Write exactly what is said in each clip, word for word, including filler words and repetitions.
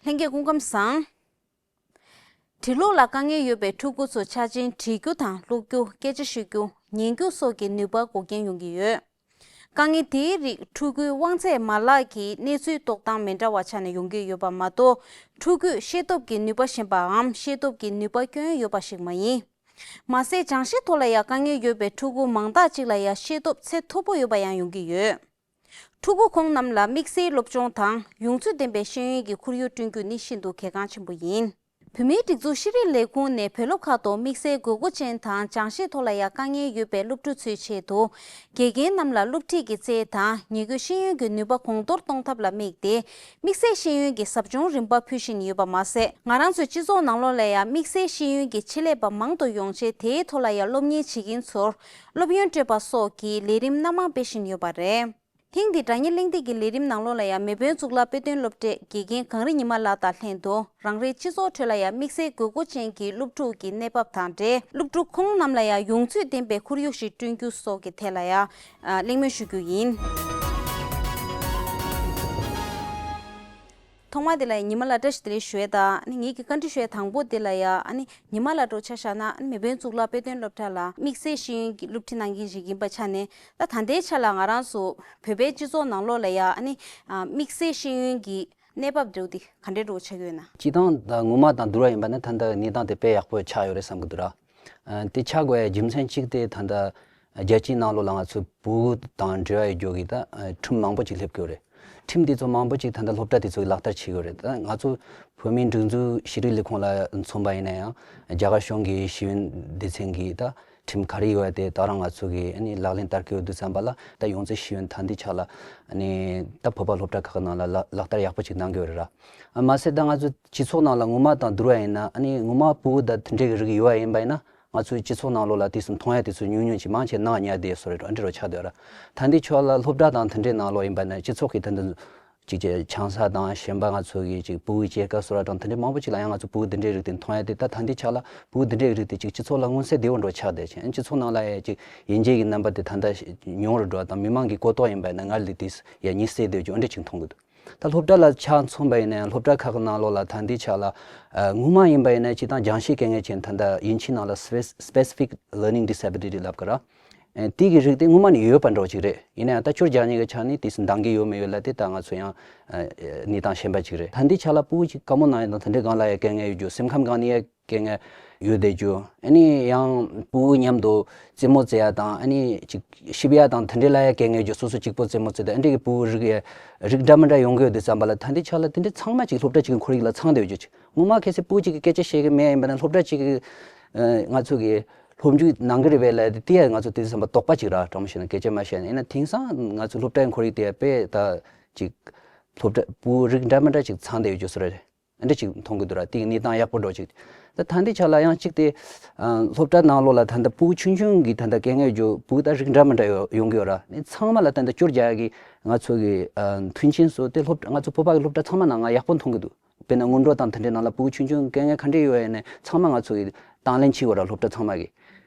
ལྷན་རྒྱས་སྐུ་ཁམས་བཟང་། འབྲི་ཀློག་ལ་དཀའ་ངལ་ཡོད་པའི་ཕྲུ་གུ་ཚོ་ཆ་ཆེན་བྲིས་རྒྱུ་དང་ཀློག་རྒྱུ། སྐད་ཆ་ཤོད་རྒྱུ། ཉན་རྒྱུ་སོགས་ཀྱི་ནུས་པ་འགོག་རྐྱེན་ཡོང་གི་ཡོད། དཀའ་ངལ་དེའི་རིགས་ཕྲུ་གུའི་དབང་ཚད་མ་ལག་གི་གནས་ཚུལ་རྟོགས་སྟངས་མི་འདྲ་བ་ཆ་ནས་ཡོང་གི་ཡོད་པ་མ་གཏོགས། ཕྲུ་གུས་ཤེས་སྟོབས་ཀྱི་ནུས་པ་ཞན་པའམ་ཤེས་སྟོབས་ཀྱི་ནུས་པ་སྐྱོན་ཡོད་པ་ཞིག་མ་ཡིན། མ་ཟད། སྦྱང་ཤེས་ཐོག་ལ་ཡང་དཀའ་ངལ་ཡོད་པའི་ཕྲུ་གུ་མང་དག་ཅིག་ལ་ཡང་ཤེས་སྟོབས་ཚད་མཐོ་པོ་ཡོད་པ་ཡང་ཡོང་གི་ཡོད། ཕྲུ་གུ་ཁོང་རྣམས་ལ་དམིགས་བསལ་སློབ་སྦྱོང་དང་ཡོངས་ཚུལ་ལྡན་པའི་ཤེས་ཡོན་གྱི་ཁོར་ཡུག་བསྐྲུན་རྒྱུ་ནི་ཤིན་ཏུ་གལ་འགངས་ཆེན་པོ་ཡིན། བོད་མིའི་སྒྲིག་འཛུགས་ཤེས་རིག་ལས་ཁུངས་ནས་བོད་སློབ་ཁག་ཏུ་དམིགས་བསལ་དགོས་མཁོ་ཅན་དང་སྦྱང་ཤེས་ཐོག་ལ་ཡང་དཀའ་ངལ་ཡོད་པའི་སློབ་ཕྲུག་ཚོའི་ཆེད་དུ། དགེ་རྒན་རྣམས་ལ་སློབ་ཁྲིད་ཀྱི་རྩལ་དང་ཉེ་ཁུལ་ཤེས་ཡོན་གྱི་ནུས་པ་གོང་མཐོར་གཏོང་ཐབས་ལ་དམིགས་ཏེ། དམིགས་བསལ་ཤེས་ཡོན་གྱི་ཟབ་སྦྱོང་རིམ་པ་ཕུལ་བཞིན་ཡོད་པ་མ་ཟད། ང་རང་ཚོའི་སྤྱི་ཚོགས་ནང་ལོགས་ལ་ཡང་དམིགས་བསལ་ཤེས་ཡོན་གྱི་ཆེད་ལས་པ་མང་དུ་ཡོང་ཆེད། དེའི་ཐོག་ལ་ཡང་སློབ་གཉེར་བྱེད་མཁན་ཚོར་སློབ་ཡོན་སྤྲོད་པ་སོགས་ཀྱི་ལས་རིམ་སྣ་མང་སྤེལ་བཞིན་ཡོད་པ་རེད། ཐེངས་འདིའི་སྒྲ་སྙན་གླེང་སྟེགས་ཀྱི་ལས་རིམ་ནང་ལོགས་ལ་ཡང་མེས་དབོན་གཙུག་ལག་དཔེ་སྟོན་སློབ་གྲྭའི་དགེ་རྒན་གངས་རི་ཉི་མ་ལགས་དང་ལྷན་དུ། རང་རེའི་སྤྱི་ཚོགས་ཁྲོད་ལ་ཡང་དམིགས་བསལ་དགོས་མཁོ་ཅན་གྱི་སློབ་ཕྲུག་གི་གནས་བབ་དང་འབྲེལ། སློབ་ཕྲུག་ཁོང་རྣམས་ལ་ཡང་ཡོངས་ཚུལ་ལྡན་པའི་ཁོར་ཡུག་ཞིག་བསྐྲུན་རྒྱུ་སོགས་ཀྱི་ཐད་ལ་ཡང་། ཨ། གླེང་མོལ་ཞུ་རྒྱུ་ཡིན། ཐོག་མ་དེ་ལ་ཉི་མ་ལགས་བཀྲ་ཤིས་བདེ་ལེགས་ཞུ་ཡས་དང་། ཨ་ནི་ངེད་ཀྱི་བཀའ་འདྲི་ཞུ་ཡས་དང་པོ་དེ་ལ་ཡ། ཨ་ནི་ཉི་མ་ལགས་འདྲ་བོ་ཆ་བཞག་ན། ཨ་ནི་མེས་དབོན་གཙུག་ལག་དཔེ་སྟོན་སློབ་གྲྭ་ལ་དམིགས་བསལ་ཤེས་ཡོན་གྱི་སློབ་ཁྲིད་གནང་མཁན་ཞིག་ཡིན་པའི་ཆ་ནས། ད་ད་ལྟའི་ཆ་ལ་ང་རང་ཚོ་བོད་པའི་སྤྱི་ཚོགས་ནང་ལོགས་ལ་ཡ། ཨ་ནི་ཨ་དམིགས་བསལ་ཤེས་ཡོན་གྱི་གནས་བབ་འདྲ་བོ་དེ་ག་འདྲའི་འདྲ་བོ་ཆགས་ཀྱི་ཡོད་ན། སྤྱིར་བཏང་ད་སྔོན་མ་དང་བསྡུར་བ་ཡིན་པ་ན། ད་ལྟ་གནས་སྟངས་དེ་དཔེ་ཡག་པོ་ཆགས་ཡོད་རེད་བསམ་གྱི་འདུག་ར། ཨ། དེ་ཆགས་དགོས་ཡ་རྒྱུ་མཚན་གཅིག་དེ། ད་ལྟ་རྒྱལ་སྤྱིའི་ནང་ལོགས་ལ་ང་ཚོའི་ཕྲུ་གུ་དང་འབྲེལ་བ་ཡོད་རྒྱུ་གི་ད་ཁྲིམས་མང་པོ་ཅིག་སླེབས་ཀྱི་ཡོད་རེད། ཁྲིམས་དེ་ཚོ་མང་པོ་ཅིག་ད་ལྟ་སློབ་གྲྭ་དེ་ཚོ་གིས་ལག་བསྟར་བྱེད་ཀྱི་ཡོད་རེད། ད་ང་ཚོ་བོད་མིའི་སྒྲིག་འཛུགས་ཤེས་རིག་ལས་ཁུངས་ལ་མཚོན་པ་ཡིན་ན་ཡང་། རྒྱ་གར་གཞུང་གི་ཤེས་ཡོན་སྡེ་ཚན་གྱིས་ད་ཁྲིམས་ག་རེ་ཡོད་དེ་ད་རང་ང་ཚོ་གིས་ཨ་ནི་ལག་ལེན་བསྟར་གྱི་ཡོད་དུས་ཙམ་པ་ལ། ད་ཡོངས་འཛིན་ཤེས་ཡོན་ད་ལྟའི་ཆ་ལ་ཨ་ནི་ད་བོད་པ་སློབ་གྲྭ་ཁག་གི་ནང་ལ་ལག་ལག་བསྟར་ཡག་པོ་ཅིག་གནང་གི་ཡོད་རེད་ར། ཨ། མ་ཟད། ད་ང་ཚོ་སྤྱི་ཚོགས་ནང་ལ་སྔོན་མ་དང་བསྡུར་བ་ཡིན་ན། ཨ་ནི་སྔོན་མ་ཕྲུ་གུ་ད་དེ་འདྲའི་གི་རིགས་ཡོད་པ་ཡིན་པ་ཡིན་ན། ང་ཚོའི་སྤྱི་ཚོགས་ནང་ལོགས་ལ་དེ་ཚོ་མཐོང་ཡ་དེ་ཚོ་ཉུང་ཉུང་ཅིག་མང་ཆེ་ནང་ཉལ་བསྡད་བཟོ་འདྲ་འདྲ་བོ་ཆགས་བསྡད་ཡོད་ར། ད་ལྟའི་ཆ་ལ་སློབ་གྲྭ་དང་དེ་འདྲའི་ནང་ལོགས་ཡིན་པ་ན། སྤྱི་ཚོགས་ཀྱི་ད་ལྟ་ཅིག་ཅིག་ཆང་ས་དང་། གཞན་པ་ང་ཚོ་གི་ཅིག་ཕྲུ་གུའི་སྐྱེས་སྐར་བཟོ་འདྲ་དང་དེ་འདྲའི་མང་པོ་ཅིག་ལ་ཡང་ང་ཚོ་ཕྲུ་གུ་དེ་འདྲའི་རིགས་དེ་མཐོང་ཡ་དེ། ད་ད་ལྟའི་ཆ་ལ་ཕྲུ་གུ་དེ་འདྲའི་རིགས་དེ་ཅིག་སྤྱི་ཚོགས་ལ་མངོན་གསལ་དོད་པོ་འདྲ་བོ་ཆགས་བསྡད་ཅིང་། སྤྱི་ཚོགས་ནང་ལ་ཡ་ཅིག་དབྱེ་འབྱེད་ཀྱི་རྣམ་པ་དེ་ད་ལྟ་ཉུང་རུ་འགྲོ་བ་དང་། མི་མང་གི་གོ་རྟོགས་ཡིན་པ་ན་སྔར་ལས་དེ་ཡ་ཉི་ཟེར་སྡོད་རྒྱུ་འདྲ་ཅིག་མཐོང་གི་འདུག་ད་སློབ་གྲྭ་ལ་ཆ་མཚོན་པ་ཡིན་ན་ཡང་། སློབ་གྲྭ་ཁག་གི་ནང་ལོགས་ལ་ད་ལྟའི་ཆ་ལ། ཨ། སྔོན་མ་ཡིན་པ་ཡིན་ན་སྤྱིར་བཏང་སྦྱང་ཤེས་དཀའ་ངལ་ཅན། ད་ལྟ་དབྱིན་ཇིའི་ནང་ལ་སི་པེ་སི་ཕི་ཀི་ལར་ནིང་ཌི་སེ་བི་ལི་ཊི་ལབ་ཀྱི་ར། ཨ། དེ་གི་རིགས་དེ་སྔོན་མ་ནས་ཡོད་པ་འདྲ་བོ་ཅིག་རེད། ཡིན་ན་ཡང་ད་སྐྱོར་རྒྱག་མཁན་གྱི་ཆ་ནས་དེ་ཚོ་འདང་གི་ཡོད་མེད་ཡོད་ལ་དེ་ད་ང་ཚོ་ཡང་། ཨ། གནས་སྟངས་གཞན་པ་ཅིག་རེད། ད་ལྟའི་ཆ་ལ་ཕྲུ་གུ་ཅིག་བཀའ་མོལ་གནང་ཡ་དང་དེ་འདྲའི་སྒང་ལ་ཡ་དཀའ་ངལ་ཡོད་རྒྱུ། སེམས་ཁམས་སྒང་ནས་ཡ་དཀའ་ངལ་ཡོད་བསྡད་རྒྱུ། ཨ་ནི་ཡང་ཕྲུ་གུ་མཉམ་དུ་རྩེད་མོ་རྩེ་ཡ་དང་། ཨ་ནི་ཅིག་གཤིབ་ཡ་དང་དེ་འདྲའི་ལ་ཡ་དཀའ་ངལ་ཡོད་རྒྱུ། སོ་སོ་གཅིག་པོ་རྩེད་མོ་རྩེ་དང་། ཨ། འདྲ་གི་ཕྲུ་གུ་རིགས་ཡ་རིགས་འདྲ་མི་འདྲ་ཡོང་གི་ཡོད་དུས་ཙམ་པ་ལ། ད་ལྟའི་ཆ་ལ་དེ་འདྲ་ཚང་མ་ཅིག་སློབ་གྲྭ་གཅིག་གི་ཁོར་ཡུག་ལ་ཚང་བསྡད་ཡོད་རྒྱུ་ཅིག་སྔོན་མ་གལ་སྲིད་ཕྲུ་གུ་གཅིག་གིས་སྐད་ཆ་བཤད་ཀྱི་མེད་ཡིན་པ་ན། སློབ་གྲྭ་གཅིག་གིས། ཨ། ང་ཚོ་གི་སློབ་འཇུག་གནང་གི་རེད་པས་ལབ་དེ། དེ་ཡང་ང་ཚོ་དེ་ཙམ་པ་དོགས་པ་ཅིག་ར། དྲང་མོ་བཤད་ན་སྐད་ཆ་མ་བཤད་ན། ཡིན་ན་དེང་སང་ང་ཚོ་སློབ་གྲྭའི་ཁོར་ཡུག་དེ་དཔེ་ད་ཅིག་སློབ་གྲྭ་ཕྲུ་གུ་རིགས་འདྲ་མི་འདྲ་ཅིག་ཚང་བསྡད་ཡོད་རྒྱུ་བཟོ་འདྲ་རེད། འདྲ་ཅིག་མཐོང་གི་འདུག་ར། དེ་གི་གནས་སྟངས་ཡག་པོ་འདྲ་བོ་ཅིག་ད་ད་ལྟའི་ཆ་ལ་ཡང་གཅིག་དེ། ཨ། སློབ་གྲྭ་ནང་ལོགས་ལ་ད་ལྟ་ཕྲུ་གུ་ཆུང་ཆུང་གི་ད་ལྟ་དཀའ་ངལ་ཡོད་རྒྱུ། ཕྲུ་གུ་ད་རིགས་འདྲ་མི་འདྲ་ཡོ་ཡོང་གི་ཡོད་ར། ཨ་ནི་ཚང་མ་ལ་ད་ལྟ་སྐྱོར་རྒྱག་ཡ་གི་ང་ཚོ་གི། ཨ། མཐུན་རྐྱེན་སོགས་དེ་སློབ་ང་ཚོ་བོད་པ་གི་སློབ་གྲྭ་ཚང་མ་ནང་ང་ཡག་པོ་མཐོང་གི་འདུག་དཔེར་ན་སྔོན་འགྲོ་དང་དེ་འདྲའི་ནང་ལ་ཕྲུ་གུ་ཆུང་ཆུང་དཀའ་ངལ་ག་འདྲ་ཡོད་ཡིན་ནའི་ཚང་མ་ང་ཚོ་གིས་དང་ལེན་བྱེད་དགོས་ར། སློབ་གྲྭ་ཚང་མ་གིས།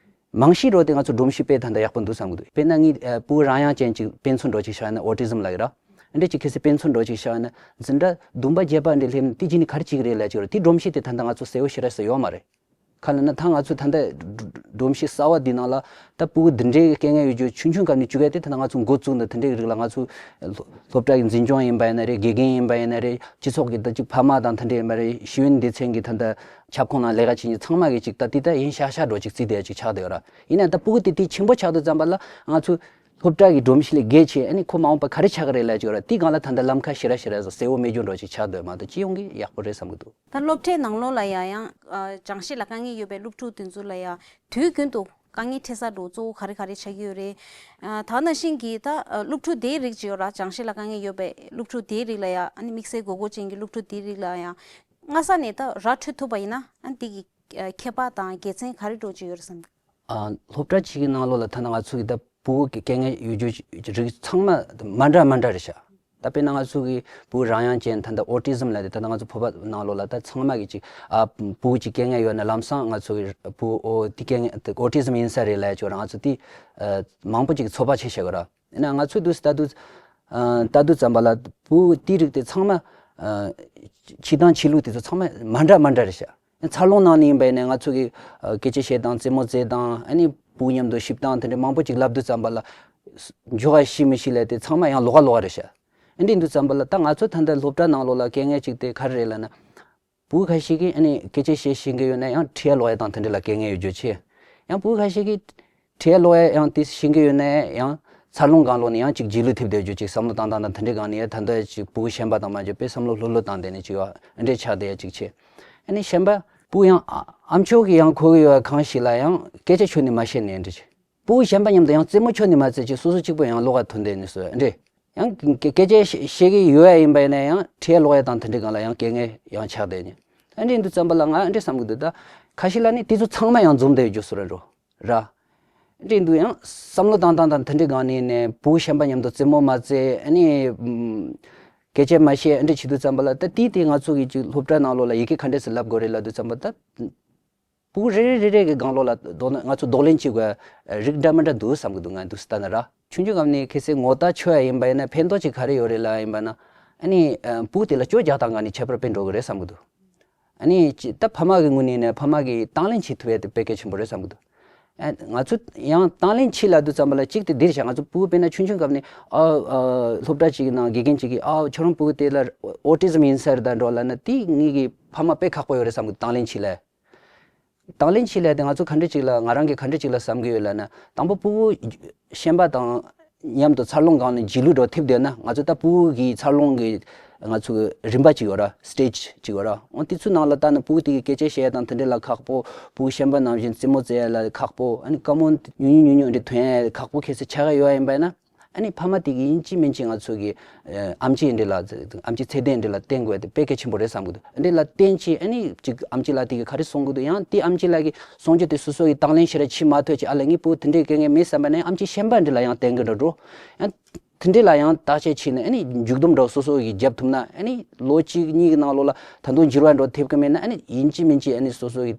མང་ཤོས་རོ་དེ་ང་ཚོ་སྒྲོམ་གཞི་དཔེ་ད་ལྟ་ཡག་པོ་འདུག་བསམ་གི་འདུག་དཔེར་ན་ངས། ཨ། ཕྲུ་གུ་རང་དབྱངས་ཅན་ཅིག་དཔེ་མཚོན་འདྲ་ཅིག་བཞག་ན། ཨོ་ཊི་ཟམ་ལབ་ཀྱི་ར། འདྲ་ཅིག་གལ་སྲིད་དཔེ་མཚོན་འདྲ་ཅིག་བཞག་ན། འཛིན་གྲྭ་བདུན་པ་བརྒྱད་པ་འདྲ་སླེབས་ན་དེ་རྗེས་ནས་ག་རེ་བྱེད་ཀྱི་རེད་ལབ་ཀྱི་ར། དེ་སྒྲོམ་གཞི་དེ་ད་ལྟ་ང་ཚོ་གསལ་བོ་ཞེ་དྲག་ཞིག་ཡོད་མ་རེད། ག་ལབ་ན་ད་ང་ཚོ་ད་ལྟ་སྒྲོམ་གཞི་གསར་བ་འདི་ནང་ལ་ད་ཕྲུ་གུ་འདི་འདྲའི་དཀའ་ངལ་ཡོད་རྒྱུ་ཆུང་ཆུང་སྐབས་ནས་བཅུག་ཡ་དེ། ད་ལྟ་ང་ཚོ་འགོ་བཙུགས་ནས་དེ་འདྲའི་རིགས་ལ་ང་ཚོ་སློབ་གྲྭ་གི་འཛིན་སྐྱོང་ཡིན་པ་ཡིན་ན་རེད། དགེ་རྒན་ཡིན་པ་ཡིན་ན་རེད། སྤྱི་ཚོགས་ཀྱི་ད་ཅིག་ཕ་མ་དང་དེ་འདྲ་ཡིན་པ་རེད། ཤེས་ཡོན་སྡེ་ཚན་གྱི་ད་ལྟ་ཁྱབ་ཁོངས་ནང་ལས་ཀ་བྱེད་མཁན་ཚང་མ་གིས་ཅིག་ད་དེ་ད་ཡིན་ཤག་ཤག་འདྲ་ཅིག་བརྩིས་བསྡད་ཅིག་ཆགས་བསྡད་ཡོད་ར། ཡིན་ནའང་ད་ཕྲུ་གུ་དེ་དེ་ཆེན་པོ་ཆགས་དུས་ཙམ་པ་ལ་ང་ཚོ་སློབ་གྲྭ་གི་སྒྲོམ་གཞི་ལས་བརྒལ་བྱས། ཨ་ནི་ཁོ་མ་འོངས་པ་ག་རེ་ཆགས་ཀྱི་རེད་ལབ་ཀྱི་ཡོད་ར། དེ་སྒང་ལ་ད་ལྟ་ལམ་ཁ་ཞེ་དྲག་ཞེ་དྲག་གསལ་བོ་མེད་རྒྱུ་འདྲ་ཅིག་ཆགས་བསྡད་ཡོད་མ་གཏོགས། སྤྱི་ཡོངས་ཀྱི་ཡག་པོ་རེད་བསམ་གྱི་འདུག་ད་སློབ་གྲྭའི་ནང་ལོགས་ལ་ཡང་ཡང་། ཨ། སྦྱང་ཤེས་ལ་དཀའ་ངལ་ཡོད་པའི་སློབ་ཕྲུག་དེ་ཚོ་ལ་ཡང་དུས་རྒྱུན་དུ་དཀའ་ངལ་འཕྲད་ས་འདྲ་གཙོ་བོ་ག་རེ་ག་རེ་ཆགས་ཀྱི་ཡོད་རེད། ཨ། ད་ག་ནང་བཞིན་གྱི་ད། ཨ། སློབ་ཕྲུག་དེའི་རིགས་ཅིག་ཡོད་ར། སྦྱང་ཤེས་ལ་དཀའ་ངལ་ཡོད་པའི་སློབ་ཕྲུག་དེའི་རིགས་ལ་ཡང་། ཨ་ནི་དམིགས་བསལ་དགོས་མཁོ་ཅན་གྱི་སློབ་ཕྲུག་དེའི་རིགས་ལ་ཡང་སྔ་ས་ནས་ད་ར་འཕྲོད་ཐུབ་པ་ཡིན་ན། ཨ། འདི་གི། ཨ། ཁྱད་པར་དང་དགེ་མཚན་ག་རེ་འདྲ་ཅིག་ཡོད་རེད་བསམ། ཨ། སློབ་གྲྭ་གཅིག་གི་ནང་ལོགས་ལ་ད་ནི་ང་ཚོ་གི་ད་ཕྲུ་གུ་གི་དཀའ་ངལ་ཡོད་རྒྱུ་རིགས་ཚང་མ་མ་འདྲ་མ་འདྲ་རེད་ཤག་ད་དཔེར་ན་ང་ཚོ་གི་ཕྲུ་གུ་རང་དབྱངས་ཅན་ད་ལྟ་ཨོ་ཊི་ཟམ་ལབ་དེ། ད་ལྟ་ང་ཚོ་བོད་པ་ནང་ལོགས་ལ་ད་ཚང་མ་གིས་ཅིག་ཨ། ཕྲུ་གུ་ཅིག་དཀའ་ངལ་ཡོད་ན་ལམ་སང་ང་ཚོ་གི་ཕྲུ་གུ། ཨོ། དེ་དཀའ་ངལ་ཨོ་ཊི་ཟམ་ཡིན་ས་རེད་ལབ་ཀྱི་ཡོད་ར། ང་ཚོ་དེ། ཨ། མང་པོ་ཅིག་ཚོད་དཔག་བྱས་བཞག་ཡོད་ར། ཡིན་ན་ང་ཚོས་དུས་ལྟ་དུས། ཨ། ལྟ་དུས་ཙམ་པ་ལ་ཕྲུ་གུ་དེའི་རིགས་དེ་ཚང་མ། ཨ་བྱེད་སྟངས་བྱེད་ལུགས་དེ་ཚོ་ཚང་མ་མ་འདྲ་མ་འདྲ་རེད་ཤག། འཚར་ལོངས་གནང་ནས་ཡིན་པ་ཡིན་ན་ང་ཚོ་གི་ཨ་སྐད་ཆ་བཤད་སྟངས་རྩེད་མོ་རྩེ་སྟངས། ཨ་ནི་ཕྲུ་གུ་མཉམ་དུ་གཤིབ་སྟངས་དེ་འདྲ་མང་པོ་ཅིག་ལབ་དུས་ཙམ་པ་ལ་འཇུག་ག་ཤེས་མི་ཤེས་ལབ་དེ་ཚང་མ་ཡང་ལོགས་ཀ་ལོགས་ཀ་རེད་ཤག། ཨ་འདྲ་ཡིན་དུས་ཙམ་པ་ལ་ད་ང་ཚོ་ད་ལྟ་སློབ་གྲྭ་ནང་ལོགས་ལ་དཀའ་ངལ་ཅིག་དེ་ག་རེ་རེད་ལབ་ན། ཕྲུ་གུ་ཁ་ཤས་ཀྱིས་ཨ་ནི་སྐད་ཆ་བཤད་ཤེས་ཀྱི་ཡོད་ན་ཡང་ཁྲིད་ཡ་ཀློག་ཡ་དང་དེ་འདྲ་ལ་དཀའ་ངལ་ཡོད་རྒྱུ་ཆེ། ཡང་ཕྲུ་གུ་ཁ་ཤས་ཀྱིས་ཁྲིད་ཡ་ཀློག་ཡ་ཡང་དེ་ཤེས་ཀྱི་ཡོད་ན་ཡང་འཚར་ལོངས་སྒང་ལོགས་ནས་ཡང་ཅིག་རྗེས་ལུས་ཐེབས་བསྡད་རྒྱུ་ཅིག། བསམ་བློ་བཏང་སྟངས་དང་དེ་འདྲའི་སྒང་ནས་ཡང་ད་ལྟ་ཅིག་ཕྲུ་གུ་གཞན་པ་དང་མ་འཇོག་པའི་བསམ་བློ་ལྷོད་ལྷོད་བཏང་བསྡད་ནས་ཅིག་ཡོད། ཨ་འདྲས་ཆགས་བསྡད་ཡ་ཅིག་ཆེ། ཨ་ནི་གཞན་པ་ཕྲུ་གུ་ཡང་ཨ་ཨམ་ཅོག་གིས་ཡང་གོ་གི་ཡོད་པ་གང་ཞིག་ལ་ཡང་སྐད་ཆ་ཁྱོན་ནས་མ་བཤད་ནས་འདྲ་ཅིག། ཕྲུ་གུ་གཞན་པ་མཉམ་དུ་ཡང་རྩེད་མོ་ཁྱོན་ནས་མ་རྩེད་ཅིག། སོ་སོ་གཅིག་པོ་ཡང་ཀློག་ག་ཐོན་བསྡད་ནས་སོ་ཨ་འདྲས། ཡང་སྐད་སྐད་ཆ་བཤད་བཤད་ཀྱི་ཡོད་ཡ་ཡིན་པ་ཡིན་ན་ཡང་ཁྲིད་ཡ་ཀློག་ཡ་དང་དེ་འདྲའི་སྒང་ལ་ཡང་དཀའ་ངལ་ཡང་ཆགས་བསྡད་ནས། ཨ་འདྲ་ཡིན་དུས་ཙམ་པ་ལ་ང་ཨ་འདྲ་བསམ་གྱི་འདུག། ད་ཁ་ཤས་ལ་ནི་དེ་ཚོ་ཚང་མ་ཡང་འཛོམས་བསྡད་ཡོད་རྒྱུ་བཟོ་འདྲ་འགྲོ་ར། ཨ་འདྲ་ཡིན་དུས་ཡང་བསམ་བློ་བཏང་སྟངས་དང་དེ་འདྲའི་སྒང་ནས་ནས་ཕྲུ་གུ་གཞན་པ་མཉམ་དུ་རྩེད་མོ་མ་རྩེད། ཨ་ནི་ཨམ་སྐད་ཆ་མ་བཤད། ཨ་འདྲ་བྱེད་དུས་ཙམ་པ་ལ་ད་དེ་དེ་ང་ཚོ་གི་ཅིག་སློབ་གྲྭ་ནང་ལོགས་ལ་ཡི་གེ་ག་འདྲས་སེ་བསླབ་དགོས་རེད་ལབ་དུས་ཙམ་པ་ད། ཕྲུ་གུ་རེ་རེ་རེ་རེ་གི་སྒང་ལོགས་ལ་མདོར་ན་ང་ཚོ་གདོང་ལེན་བྱེད་དགོས་རིགས་འདྲ་མི་འདྲ་འདུག་བསམ་གི་འདུག། ང་འདུག་སེ་ལྟ་ན་ར། ཆུང་ཆུང་སྒང་ནས་གལ་སྲིད་ངོ་རྟགས་ཆོད་ཡ་ཡིན་པ་ཡིན་ན་ཕན་ཐོགས་ཅིག་ག་རེ་ཡོད་རེད་ལབ་ཡིན་པ་ན། ཨ་ནི་ཕྲུ་གུ་དེ་ལ་སྐྱོ་རྒྱག་སྟངས་སྒང་ནས་ཁྱད་པར་དཔེ་འགྲོ་གི་རེད་བསམ་གི་འདུག། ཨ་ནི་ཅི་ད་ཕ་མ་གི་ངོས་ནས་ནས་ཕ་མ་གིས་དང་ལེན་བྱེད་ཐུབ་ཡ་དེ་དཔེ་གལ་ཆེན་པོ་རེད་བསམ་གི་འདུག། ཨ་ང་ཚོ་ཡང་དང་ལེན་བྱེད་ལབ་དུས་ཙམ་པ་ལ་གཅིག་དེ་འདིར་བཞག། ང་ཚོ་ཕྲུ་གུ་དཔེར་ན་ཆུང་ཆུང་སྐབས་ནས་ཨ་ཨ་སློབ་གྲྭ་གཅིག་གི་ནང་དགེ་རྒན་གཅིག་གིས་ཨ་ཁྱོད་རང་ཕྲུ་གུ་དེ་ལ་ཨོ་ཊི་ཛམ་ཡིན་ས་རེད་ད་འགྲོ་ལབ་ན་དེ་ངེད་ཀྱི་ཕ་མ་དཔེ་ཁག་པོ་ཡོད་རེད་བསམ་གི་འདུག། དང་ལེན་བྱེད་ལ། དང་ལེན་བྱེད་ལ་དེ་ང་ཚོ་ག་འདྲ་ཅིག་ལ་ང་རང་གིས་ག་འདྲ་ཅིག་ལ་བསམ་གི་ཡོད་ལབ་ན། དང་པོ་ཕྲུ་གུ་གཞན་པ་དང་མཉམ་དུ་འཚར་ལོངས་སྒང་ནས་རྗེས་ལུས་འགྲོ་ཐེབས་བསྡད་ན། ང་ཚོ་ད་ཕྲུ་གུ་གི་འཚར་ལོངས་ཀྱི་ང་ཚོ་གི་རིམ་པ་ཅིག་ཡོད་ར། སི་ཊེ་ཇི་ཅིག་ཡོད་ར། འོ་དེ་ཚོའི་ནང་ལ་ལྟ་ན་ཕྲུ་གུ་དེ་གི་སྐད་ཆ་བཤད་ཡ་དང་དེ་འདྲ་ལ་ཁག་པོ། ཕྲུ་གུ་གཞན་པ་ནང་བཞིན་རྩེད་མོ་རྩེ་ཡ་ལ་ཁག་པོ། ཨ་ནི་བཀའ་མོལ་ཉུང་ཉུང་ཉུང་ཉུང་འདྲ་ཐོན་ཡ་ཁག་པོ་གལ་སྲིད་ཆགས་ཀྱི་ཡོད་ཡིན་པ་ཡིན་ན། ཨ་ནི་ཕ་མ་དེ་གིས་ཡིན་གཅིག་མིན་གཅིག་ང་ཚོ་གི་ཨ་ཨམ་ཆི་འདི་ལ་ཨམ་ཆི་ཚད་ལྡན་འདི་ལ་བསྟེན་དགོས་དེ་དཔེ་གལ་ཆེན་པོ་རེད་བསམ་གི་འདུག། འདི་ལ་བསྟེན་ཆེད་ཨ་ནི་ཅིག་ཨམ་ཆི་ལགས་དེ་གིས་ག་རེ་གསུང་གི་འདུག། ཡང་དེ་ཨམ་ཆི་ལགས་ཀྱིས་གསུང་རྒྱུ་དེ་སོ་སོ་ཡི་དང་ལེན་ཞེ་དྲག་བྱེད་མ་ཐུབ་ཅིག། ཨ་ལས་ངའི་བུ་དེ་འདྲའི་དཀའ་ངལ་མེད་བསམ་པ་ནས་ཨམ་ཆི་གཞན་པ་འདི་ལ་ཡང་བསྟེན་གི་འགྲོ་འགྲོ། ཡང་དེ་འདྲའི་ལ་ཡང་བརྟག་དཔྱད་བྱས་ནས་ཨ་ནི་མཇུག་སྡོམ་འདྲ་སོ་སོ་ཡིས་བརྒྱབ་ཐུབ་ན། ཨ་ནི་ལོ་གཅིག་གཉིས་ཀྱི་ནང་ལོགས་ལ་ད་དུང་འགྱུར་བ་འགྲོ་ཐེབས་ཀྱི་མེད་ན། ཨ་ནི་ཡིན་གཅིག་མིན་གཅིག་ཨ་ནི་སོ་སོ་ཡི་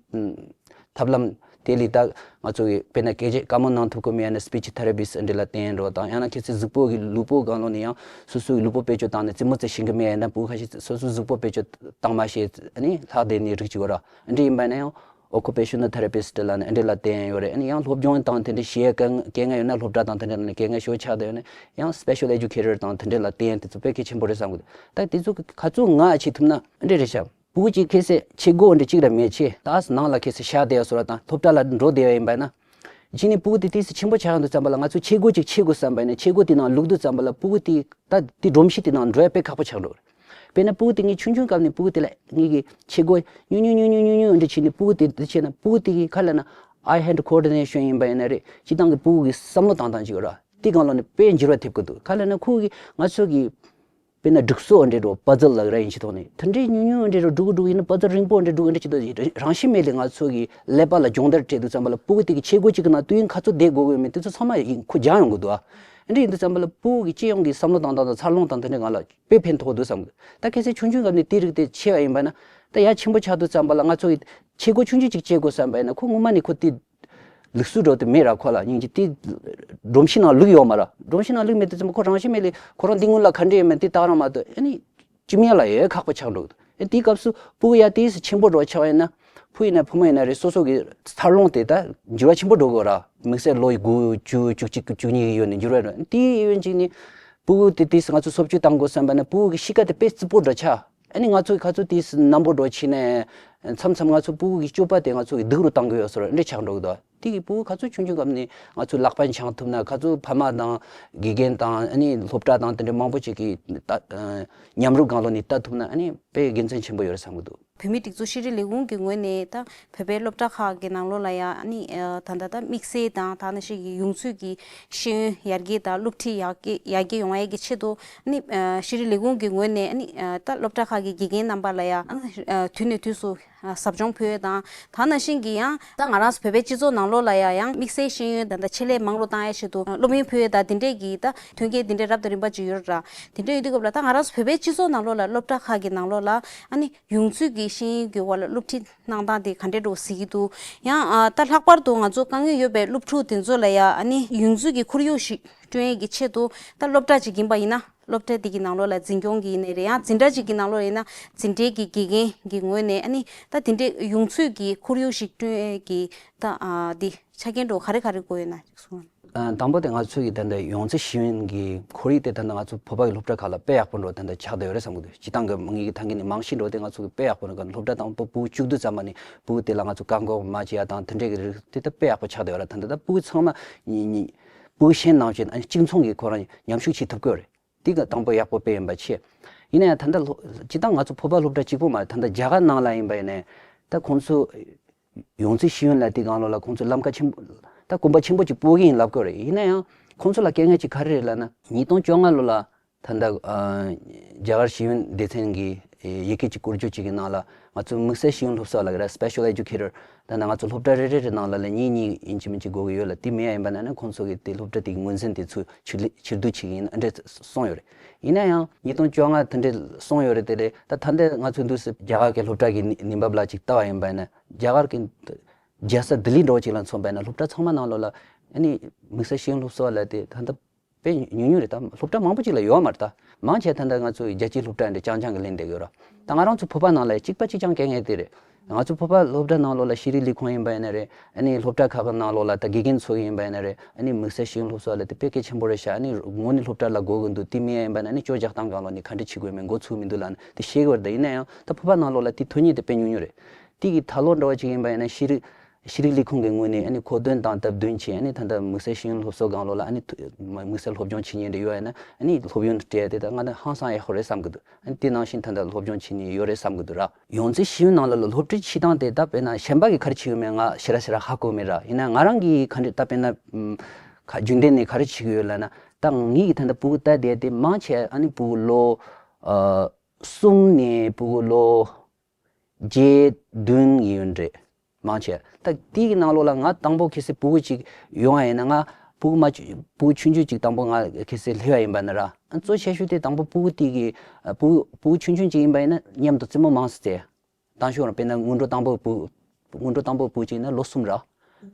ཐབས་ལམ་དེ་ལས་ད་ང་ཚོ་གི་དཔེར་ན་སྐད་ཆ་བཀའ་མོལ་གནང་ཐུབ་ཀྱི་མེད་ན་སི་པི་ཆི་ཐེ་ར་པི་སི་འདི་ལ་བསྟེན་རོགས་དང་། ཡང་ན་གལ་སྲིད་གཟུགས་པོ་གི་ལུས་པོ་སྒང་ལོགས་ནས་ཡང་སོ་སོ་གི་ལུས་པོ་བེད་སྤྱོད་བཏང་ནས་རྩེད་མོ་རྩེ་ཤེས་ཀྱི་མེད་ན། བུ་ཁ་ཤས་སོ་སོའི་གཟུགས་པོ་བེད་སྤྱོད་བཏང་མ་ཤེས་ཨ་ནི་ལྷག་བསྡད་ནས་རིགས་ཅིག་ཡོད་ར། འདི་ཡིན་པ་ན་ཡང་ཨོ་ཁུ་པེ་ཤ་ནལ་ཐེ་ར་པི་སི་ལབ་ནས་འདི་ལ་བསྟེན་ཡོད་རེད། ཨ་ནི་ཡང་སློབ་སྦྱོང་དང་དེ་འདྲ་བྱེད་ཡ་དཀའ་ངལ་ཡོད་ན་སློབ་གྲྭ་དང་དེ་འདྲ་ནས་དཀའ་ངལ་ཤོར་ཆགས་བསྡད་ཡོད་ན་ཡང་སི་པེ་ཤལ་ཨེ་ཇུ་ཀེ་ཊར་དང་དེ་འདྲ་ལ་བསྟེན་ཡ་དེ་ཚོ་དཔེ་གལ་ཆེན་པོ་རེད་བསམ་གི་འདུག། ད་དེ་ཚོ་ག་ཚོད་ང་བྱེད་ཐུབ་ན་འདི་རེད་ཤག། བུ་གཅིག་ཁེ་སེ་ཆས་གོས་འདི་གཅིག་ར་མེད་ཆེ། ད་ནང་ལ་ཁེ་སེ་ཤ་དེ་ཡ་སོ་ར་དང་སློབ་གྲྭ་ལ་འགྲོ་བསྡད་ཡ་ཡིན་པ་ན། གཅིག་ནི་ཕྲུ་གུ་དེ་ཏིས་ཆེན་པོ་ཆགས་འདུག་ཙམ་པ་ལ་ང་ཚོ་ཆས་གོས་ཅིག་ཕྱེ་དགོས་བསམ་པ་ཡིན་ན། ཆས་གོས་དེ་ནང་བླུགས་འདུག་ཙམ་པ་ལ་ཕྲུ་གུ་དེ་ད་དེ་སྒྲོམ་གཞི་དེ་ནང་འགྲོ་ཡ་དཔེ་ཁག་པོ་ཆགས་འགྲོ། དཔེར་ན་ཕྲུ་གུ་དེ་ངས་ཆུང་ཆུང་སྐབས་ནས་ཕྲུ་གུ་དེ་ལ་ངས་ཀྱི་ཆས་གོས་ཉུང་ཉུང་ཉུང་ཉུང་ཉུང་ཉུང་འདྲ་བྱས་ནས་ཕྲུ་གུ་དེ་འདི་བྱས་ན་ཕྲུ་གུ་དེ་གི་ཁ་ལ་ན་eye hand coordination ཡིན་པ་ཡིན་ན་རེད། སྤྱིར་བཏང་གི་ཕྲུ་གུ་གི་བསམ་བློ་བཏང་སྟངས་ཅིག་ཡོད་ར། དེ་སྒང་ལ་ནི་དཔེ་འགྱུར་བ་ཐེབས་ཀྱི་འདུག། ག་ལབ་ན་ཁོ་གིས་ང་ཚོ་གི་དཔེར་ན་སྒྲིག་སྲོལ་འདྲ་འགྲོ་པ་ཛལ་ལབ་ར་ཡིན་ཕྱི་ཐོག་ནས་དེ་འདྲའི་ཉུང་ཉུང་འདྲ་འགྲོ་སྒྲུག་སྒྲུག་ཡིན་ན་པ་ཛལ་རིང་པོ་འདྲ་སྒྲུག་འདྲ་ཅི་འདུག། རང་བཞིན་མེད་ལས་ང་ཚོ་གི་ཀླད་པ་ལ་སྦྱོང་བརྡར་སྤྲད་འདུག་ཙམ་པ་ལ་ཕྲུ་གུ་དེ་གི་ཆས་གོས་གཅིག་གི་ནང་དུས་ཡུན་ག་ཚོད་བསྡད་དགོས་ཀྱི་ཡོད་མེད་དེ་ཚོ་ཚང་མ་ཡིན་ཁོ་སྦྱང་ཡོང་གི་འདུག་ཨ། འདྲ་ཡིན་དུས་ཙམ་པ་ལ་ཕྲུ་གུ་གི་སྤྱི་ཡོངས་ཀྱི་བསམ་བློ་བཏང་སྟངས་དང་འཚར་ལོངས་དང་དེ་འདྲ་ང་ལ་དཔེ་ཕན་ཐོགས་འདུག་བསམ་གི། ད་གལ་སྲིད་ཆུང་ཆུང་སྐབས་ནས་དེ་རིགས་དེ་ཆེ་བ་ཡིན་པ་ན་ད་ཡ་ཆེན་པོ་ཆགས་འདུག་ཙམ་པ་ལ་ང་ཚོ་གི་ཆས་གོས་ཆུང་ཆུང་ཅིག་བྱེད་དགོས་བསམ་པ་ཡིན་ན་ཁོ་ངོ་མ་ནས་ཁོ་དེ། ལུགས་སྲོལ་འགྲོ་དེ་མེད་ར། ཁོ་ལ་སྙིང་རྗེ་དེ་སྒྲོམ་གཞི་ནང་བླུགས་ཡོད་མ་ར། སྒྲོམ་གཞི་ནང་བླུགས་མེད་དུས་ཙམ་པ་ཁོ་རང་བཞིན་མེད་ལས་ཁོ་རང་འདི་སྔོན་ལ་ག་འདྲ་ཡོད་མེད་དེ་བལྟ་རང་མ་གཏོགས་ཨ་ནི་ཅི་མིན་ལ་ཡོད་ཁག་པོ་ཆགས་འགྲོ་གི་འདུག། ཨེ་དེའི་སྐབས་སུ་ཕྲུ་གུ་ཡ་དེ་སུ་ཆེན་པོ་འགྲོ་ཆགས་ཡིན་ན་ཕྲུ་གུ་ཡིན་ན་བུ་མོ་ཡིན་ན་རེད། སོ་སོ་གི་འཚར་ལོངས་དེ་ད་འགྱུར་བ་ཆེན་པོ་འགྲོ་གི་ར། དམིགས་བསལ་ལོ་དགུ་བཅུ་བཅུ་གཅིག་བཅུ་གཉིས་ཡོད་ནས་འགྱུར་བ་འགྲོ་དེ་ཡོད་ཅིག་ནི་ཕྲུ་གུ་དེ་དེ་ང་ཚོ་སོ་བཅུ་བཏང་དགོས་བསམ་པ་ན་ཕྲུ་གུ་གི་གཤིས་ཀ་དེ་དཔེ་རྩིག་པོ་འགྲོ་ཆགས། ཨ་ནི་ང་ཚོ་གི་ག་ཚོད་དེ་རྣམ་པོ་འགྲོ་ཕྱིན་ནས་མཚམས་མཚམས་ང་ཚོ་ཕྲུ་གུ་གི་སྤྱོད་པ་དེ་ང་ཚོ་གི་སྡུག་རུ་བཏང་གི་ཡོད་སོ་ར་འདྲ་ཆགས་འགྲོ་གི་འདུག། དེ་གི་ཕྲུ་གུ་ག་ཚོད་ཆུང་ཆུང་སྐབས་ནས་ང་ཚོ་ལག་པ་འཆང་ཐུབ་ན་ག་ཚོད་ཕ་མ་དང་དགེ་རྒན་དང་ཨ་ནི་སློབ་གྲྭ་དང་དེ་འདྲ་མང་པོ་ཅིག་གི་ད་མཉམ་རུབ་སྒང་ལོགས་ནས་ལྟ་ཐུབ་ན་ཨ་ནི་དཔེ་དགེ་མཚན་ཆེན་པོ་ཡོད་རེད་བསམ་གི་འདུག། བོད་མིའི་སྒྲིག་འཛུགས་ཤེས་རིག་ལས་ཁུངས་ཀྱི་ངོས་ནས་ད་བོད་པའི་སློབ་གྲྭ་ཁག་གི་ནང་ལོགས་ལ་ཡ་ཨ་ནི་ད་ལྟ་ད་དམིགས་བསལ་དང་ད་ནང་བཞིན་གྱི་ཡོངས་འཛིན་གྱི་ཤེས་ཡོན་ཡར་རྒྱས་དང་སློབ་ཁྲིད་ཡར་རྒྱས་ཡར་རྒྱས་ཡོང་ཡས་ཀྱི་ཆེད་དུ་ཨ་ནི་ཤེས་རིག་ལས་ཁུངས་ཀྱི་ངོས་ནས་ཨ་ནི་ད་སློབ་གྲྭ་ཁག་གི་དགེ་རྒན་རྣམ་པ་ལ་ཡ་ཨ་ནི་དུས་ནས་དུས་སུ་ཟབ་སྦྱོང་ཕུལ་ཡས་དང་ད་ནང་བཞིན་གྱི་ཡང་ད་ང་རང་ཚོ་བོད་པའི་སྤྱི་ཚོགས་ནང་ལོགས་ལ་ཡ་ཡང་དམིགས་བསལ་ཤེས་ཡོན་དང་ད་ཆེད་ལས་མང་རུ་བཏང་ཡས་ཆེད་དུ་སློབ་ཡོན་ཕུལ་ཡས་དང་དེ་འདྲས་ཀྱི་ད་མཐུན་རྐྱེན་དེ་འདྲས་རབ་དང་རིམ་པ་ཅིག་ཡོད་ར། དེ་འདྲས་ཡོད་དུས་སྐབས་ལ་ད་ང་རང་ཚོ་བོད་པའི་སྤྱི་ཚོགས་ནང་ལོགས་ལ་སློབ་གྲྭ་ཁག་གི་ནང་ལོགས་ལ་ཨ་ནི་ཡོངས་འཛིན་གྱི་ཤེས་ཡོན་གྱི་འོག་ལ་སློབ་ཁྲིད་གནང་སྟངས་དེ་ག་འདྲས་འགྲོ་གཟིགས་ཀྱི་འདུག། ཡང་ཨ་ད་ལྷག་པར་དུ་ང་ཚོ་དཀའ་ངལ་ཡོད་པའི་སློབ་ཕྲུག་དེ་ཚོ་ལ་ཡ་ཨ་ནི་ཡོངས་འཛིན་གྱི་ཁོར་ཡུག་ཞིག་བསྐྲུན་ཡས་ཀྱི་ཆེད་དུ་ད་སློབ་གྲྭ་ཅིག་ཡིན་པ་ཡིན་ན་ སློབ་གྲྭ་འདི་གི་ནང་ལོགས་ལ་འཛིན་སྐྱོང་གི་ཡིན་ནའི་རེད། ཡང་འཛིན་གྲྭ་གཅིག་གི་ནང་ལོགས་ཡིན་ན་འཛིན་གྲྭའི་གི་དགེ་རྒན་གྱི་ངོས་ནས་ཨ་ནི་ད་དེ་འདྲའི་ཡོང་ཚུལ་གྱི་ཁོར་ཡུག་ཞིག་བསྐྲུན་ཡས་ཀྱི་ད་ཨ་འདི་ཆ་རྐྱེན་འདྲ་བོ་ག་རེ་ག་རེ་དགོས་ཡོད་ན་གསུངས། ཨ། དང་པོ་དེ་ང་ཚོའི་གི་ད་ལྟ་ཡོངས་འཛིན་ཤེས་ཡོན་གྱི་ཁོར་ཡུག་དེ་ད་ལྟ་ང་ཚོ་བོད་པ་གི་སློབ་གྲྭ་ཁག་ལ་དཔེ་ཡག་པོ་འདྲ་བོ་ད་ལྟ་ཆགས་བསྡད་ཡོད་རེད་བསམ་གི་འདུག་སྤྱིར་བཏང་གི་ངེད་ཀྱི་ད་གིན་ནས་མང་ཤོས་འདྲ་བོ་དེ་ང་ཚོ་གི་དཔེ་ཡག་པོ་འདྲ་བོ་གི་སློབ་གྲྭ་དང་པོ་ཕྲུ་གུ་བཅུ་བདུན་ཙམ་པ་ནས་ཕྲུ་གུ་དེ་ལ་ང་ཚོ་བཀག་འགོག་མ་བྱེད་ཡ་དང་དེ་འདྲའི་གི་རིགས་དེ་ད་དཔེ་ཡག་པོ་ཆགས་བསྡད་ཡོད་རེད། ད་ལྟ་ད་ཕྲུ་གུ་ཚང་མ་ཉིད་ཉིད་ཕྲུ་གུ་གཞན་ནང་བཞིན་ཨ་ནི་གཅིག་མཚུངས་ཀྱི་ཁོ་རང་མཉམ་ཞུགས་བྱེད་ཐུབ་ཀྱི་ཡོད་རེད། དེ་གི་དང་པོ་ཡག་པོ་དཔེ་ཡིན་པ་ཆེ། ཡིན་ན་ཡང་ད་ལྟ་ལྷོ་སྤྱིར་བཏང་ང་ཚོ་བོད་པ་སློབ་གྲྭ་གཅིག་པོ་མ་རེད། ད་ལྟ་རྒྱ་གར་ནང་ལ་ཡིན་པ་ཡིན་ནའི་ད་ཁོང་ཚོ་ཡོངས་འཛིན་ཤེས་ཡོན་ལ་དེ་སྒང་ལོགས་ལ་ཁོང་ཚོ་ལམ་ཁ་ཆེན་པོ། ད་གོམ་པ་ཆེན་པོ་ཅིག་སྤོ་གི་ཡིན་ལབ་ཀྱི་ཡོད་རེད། ཡིན་ན་ཡང་ཁོང་ཚོ་ལ་དཀའ་ངལ་ཅིག་ག་རེ་རེད་ལབ་ན། ཉིས་སྟོང་བཅོ་ལྔ་ལོ་ལ་ད་ལྟ་ཨ་རྒྱ་གར་ཤེས་ཡོན་སྡེ་ཚན་གྱི་ཡི་གེ་ཅིག་བསྐུར་རྒྱུ་ཅིག་གི་ནང་ལ་ང་ཚོ་དམིགས་བསལ་ཤེས་ཡོན་སློབ་གསོ་ལབ་ཀྱི་རེད། Special Educator། ད་ལྟ་ང་ཚོ་སློབ་གྲྭ་རེ་རེ་རེ་ནང་ལ་ལ་གཉིས་གཉིས་ཡིན་གཅིག་མིན་གཅིག་དགོས་ཀྱི་ཡོད་ལ། དེ་མེད་ཡ་ཡིན་པ་ན་ནི་ཁོང་ཚོ་གིས་དེ་སློབ་གྲྭ་དེ་གི་ངོས་འཛིན་དེ་ཚུར་ཕྱིར་ལེ་ཕྱིར་བསྡུ་བྱེད་ཀྱི་ཡིན་ཨ་འདྲས་གསུངས་ཡོད་རེད། ཡིན་ན་ཡང་ཉིས་སྟོང་བཅོ་ལྔ་དེ་འདྲས་གསུངས་ཡོད་རེད། དེ་རེད། ད་ད་ལྟ་ང་ཚོ་འདུག་སེ་རྒྱ་གར་གྱི་སློབ་གྲྭ་གི་ནི་ནི་འབབ་ལ་ཅིག་ལྟ་བ་ཡིན་པ་ན། རྒྱ་གར་གྱི་རྒྱལ་ས་ལྡི་ལི་འདྲ་བོ་ཅིག་ལ་མཚོན་པ་ན་སློབ་གྲྭ་ཚང་མ་ནང་ལོགས་ལ་ཨ་ནི་དམིགས་བསལ་ཤེས་ཡོན་སློབ་གསོ་ལ་དེ་ད་ལྟ་དཔེ་ཉུང་ཉུང་རེད། ད་སློབ་གྲྭ་མང་པོ་ཅིག་ལ་ཡོད་མ་རེད། ད་མང་ཆེ་ད་ལྟ་ང་ཚོ་རྒྱལ་སྤྱིའི་སློབ་གྲྭ་འདྲ་རྐྱང་རྐྱང་གི་ལེན་བསྡད་ཡོད་ར། ད་ང་རང་ཚོ་བོད་པ་ནང་ལ་གཅིག་པ་གཅིག་རྐྱང་དཀའ་ངལ་དེ་རེད། ང་ཚོ་བོད་པ་སློབ་གྲྭ་ནང་ལོགས་ལ་ཤེས་རིག་ལས་ཁུངས་ཡིན་པ་ཡིན་ན་རེད། ཨ་ནི་སློབ་གྲྭ་ཁག་གི་ནང་ལོགས་ལ་ད་དགེ་རྒན་ཚོ་ཡིན་པ་ཡིན་ན་རེད། ཨ་ནི་དམིགས་བསལ་ཤེས་ཡོན་སློབ་གསོ་ལ་དེ་དཔེ་གལ་ཆེན་པོ་རེད་ཤག་ཨ་ནི་དངོས་གནས་སློབ་གྲྭ་ལ་དགོས་ཀྱི་འདུག་དེ་མེད་ཡ་ཡིན་པ་ན་ཨ་ནི་སྐྱོར་རྒྱག་སྟངས་སྒང་ལོགས་ནས་ག་འདྲ་བྱེད་དགོས་མིན་འགོ་ཚུགས་མི་འདུག་ལབ་ནས་དེ་བཤད་ཀྱི་ཡོད་རེད། ད་ཡིན་ན་ཡང་ད་བོད་པ་ནང་ལོགས་ལ་དེ་ཐོན་མཁན་དེ་དཔེ་ཉུང་ཉུང་རེད། དེ་གི་ད་ལོ་འདྲ་བོ་ཅིག་ཡིན་པ་ཡིན་ན་ཤེས་རིག་ཤེས་རིག་ལས་ཁུངས་ཀྱི་ངོས་ནས་ཨ་ནི་མཁོ་འདོན་དང་སྟབས་བསྟུན་བྱས་ཨ་ནི་ད་ལྟ་དམིགས་བསལ་ཤེས་ཡོན་སློབ་གསོ་སྒང་ལོགས་ལ་ཨ་ནི་ཐུ་དམིགས་བསལ་སློབ་སྦྱོང་བྱེད་མཁན་འདྲ་ཡོད་ཡ་ན་ཨ་ནི་སློབ་ཡོན་སྤྲད་དེ་ད་ང་ད་ཧང་སང་ཡག་པོ་རེད་བསམ་གི་འདུག་ཨ་ནི་དེ་ནང་བཞིན་ད་ལྟ་སློབ་སྦྱོང་བྱེད་མཁན་ཡོད་རེད་བསམ་གི་འདུག་ར། ཡོངས་འཛིན་ཤེས་ཡོན་ནང་ལ་ལ་སློབ་ཁྲིད་བྱེད་སྟངས་དེ་ད་དཔེར་ན་གཞན་པ་གིས་ག་རེ་བྱེད་ཡོད་མེད་ང་ཞེ་དྲག་ཞེ་དྲག་ཧ་གོ་མེད་ར། ཡིན་ན་ང་རང་གིས་ག་འདྲ་ད་དཔེར་ན་ཨམ་ཁ་རྒྱུན་ལྡན་ནས་ག་རེ་བྱེད་ཀྱི་ཡོད་ལབ་ན། ད་ངེད་ཀྱིས་ད་ལྟ་ཕྲུ་གུ་ལྟ་བསྡད་དེ་མང་ཆེ་ཨ་ནི་ཕྲུ་གུ་ལོ་ཨ་གསུམ་ནས་ཕྲུ་གུ་ལོ་བརྒྱད་བདུན་ཡིན་རེད། མང་ཆེ་ད་དེའི་གི་ནང་ལོགས་ལ་ང་དང་པོ་གལ་སྲིད་ཕྲུ་གུ་ཅིག་ཡོང་བ་ཡིན་ན་ང་ཕྲུ་གུ་མ་ཕྲུ་གུ་ཆུང་ཆུང་ཅིག་དང་པོ་ང་གལ་སྲིད་སླེབས་པ་ཡིན་པ་ན་ར། ཨ་གཙོ་ཆེ་ཤོས་དེ་དང་པོ་ཕྲུ་གུ་དེ་གི་ཕྲུ་གུ་ཕྲུ་གུ་ཆུང་ཆུང་ཅིག་ཡིན་པ་ཡིན་ན་མཉམ་དུ་རྩེད་མོ་མང་ཙམ་རྩེ། དང་ཤོས་རང་དཔེར་ན་སྔོན་འགྲོ་དང་པོ་ཕྲུ་གུ་སྔོན་འགྲོ་དང་པོ་ཕྲུ་གུ་ཅིག་ཡིན་ན་ལོ་གསུམ་ར།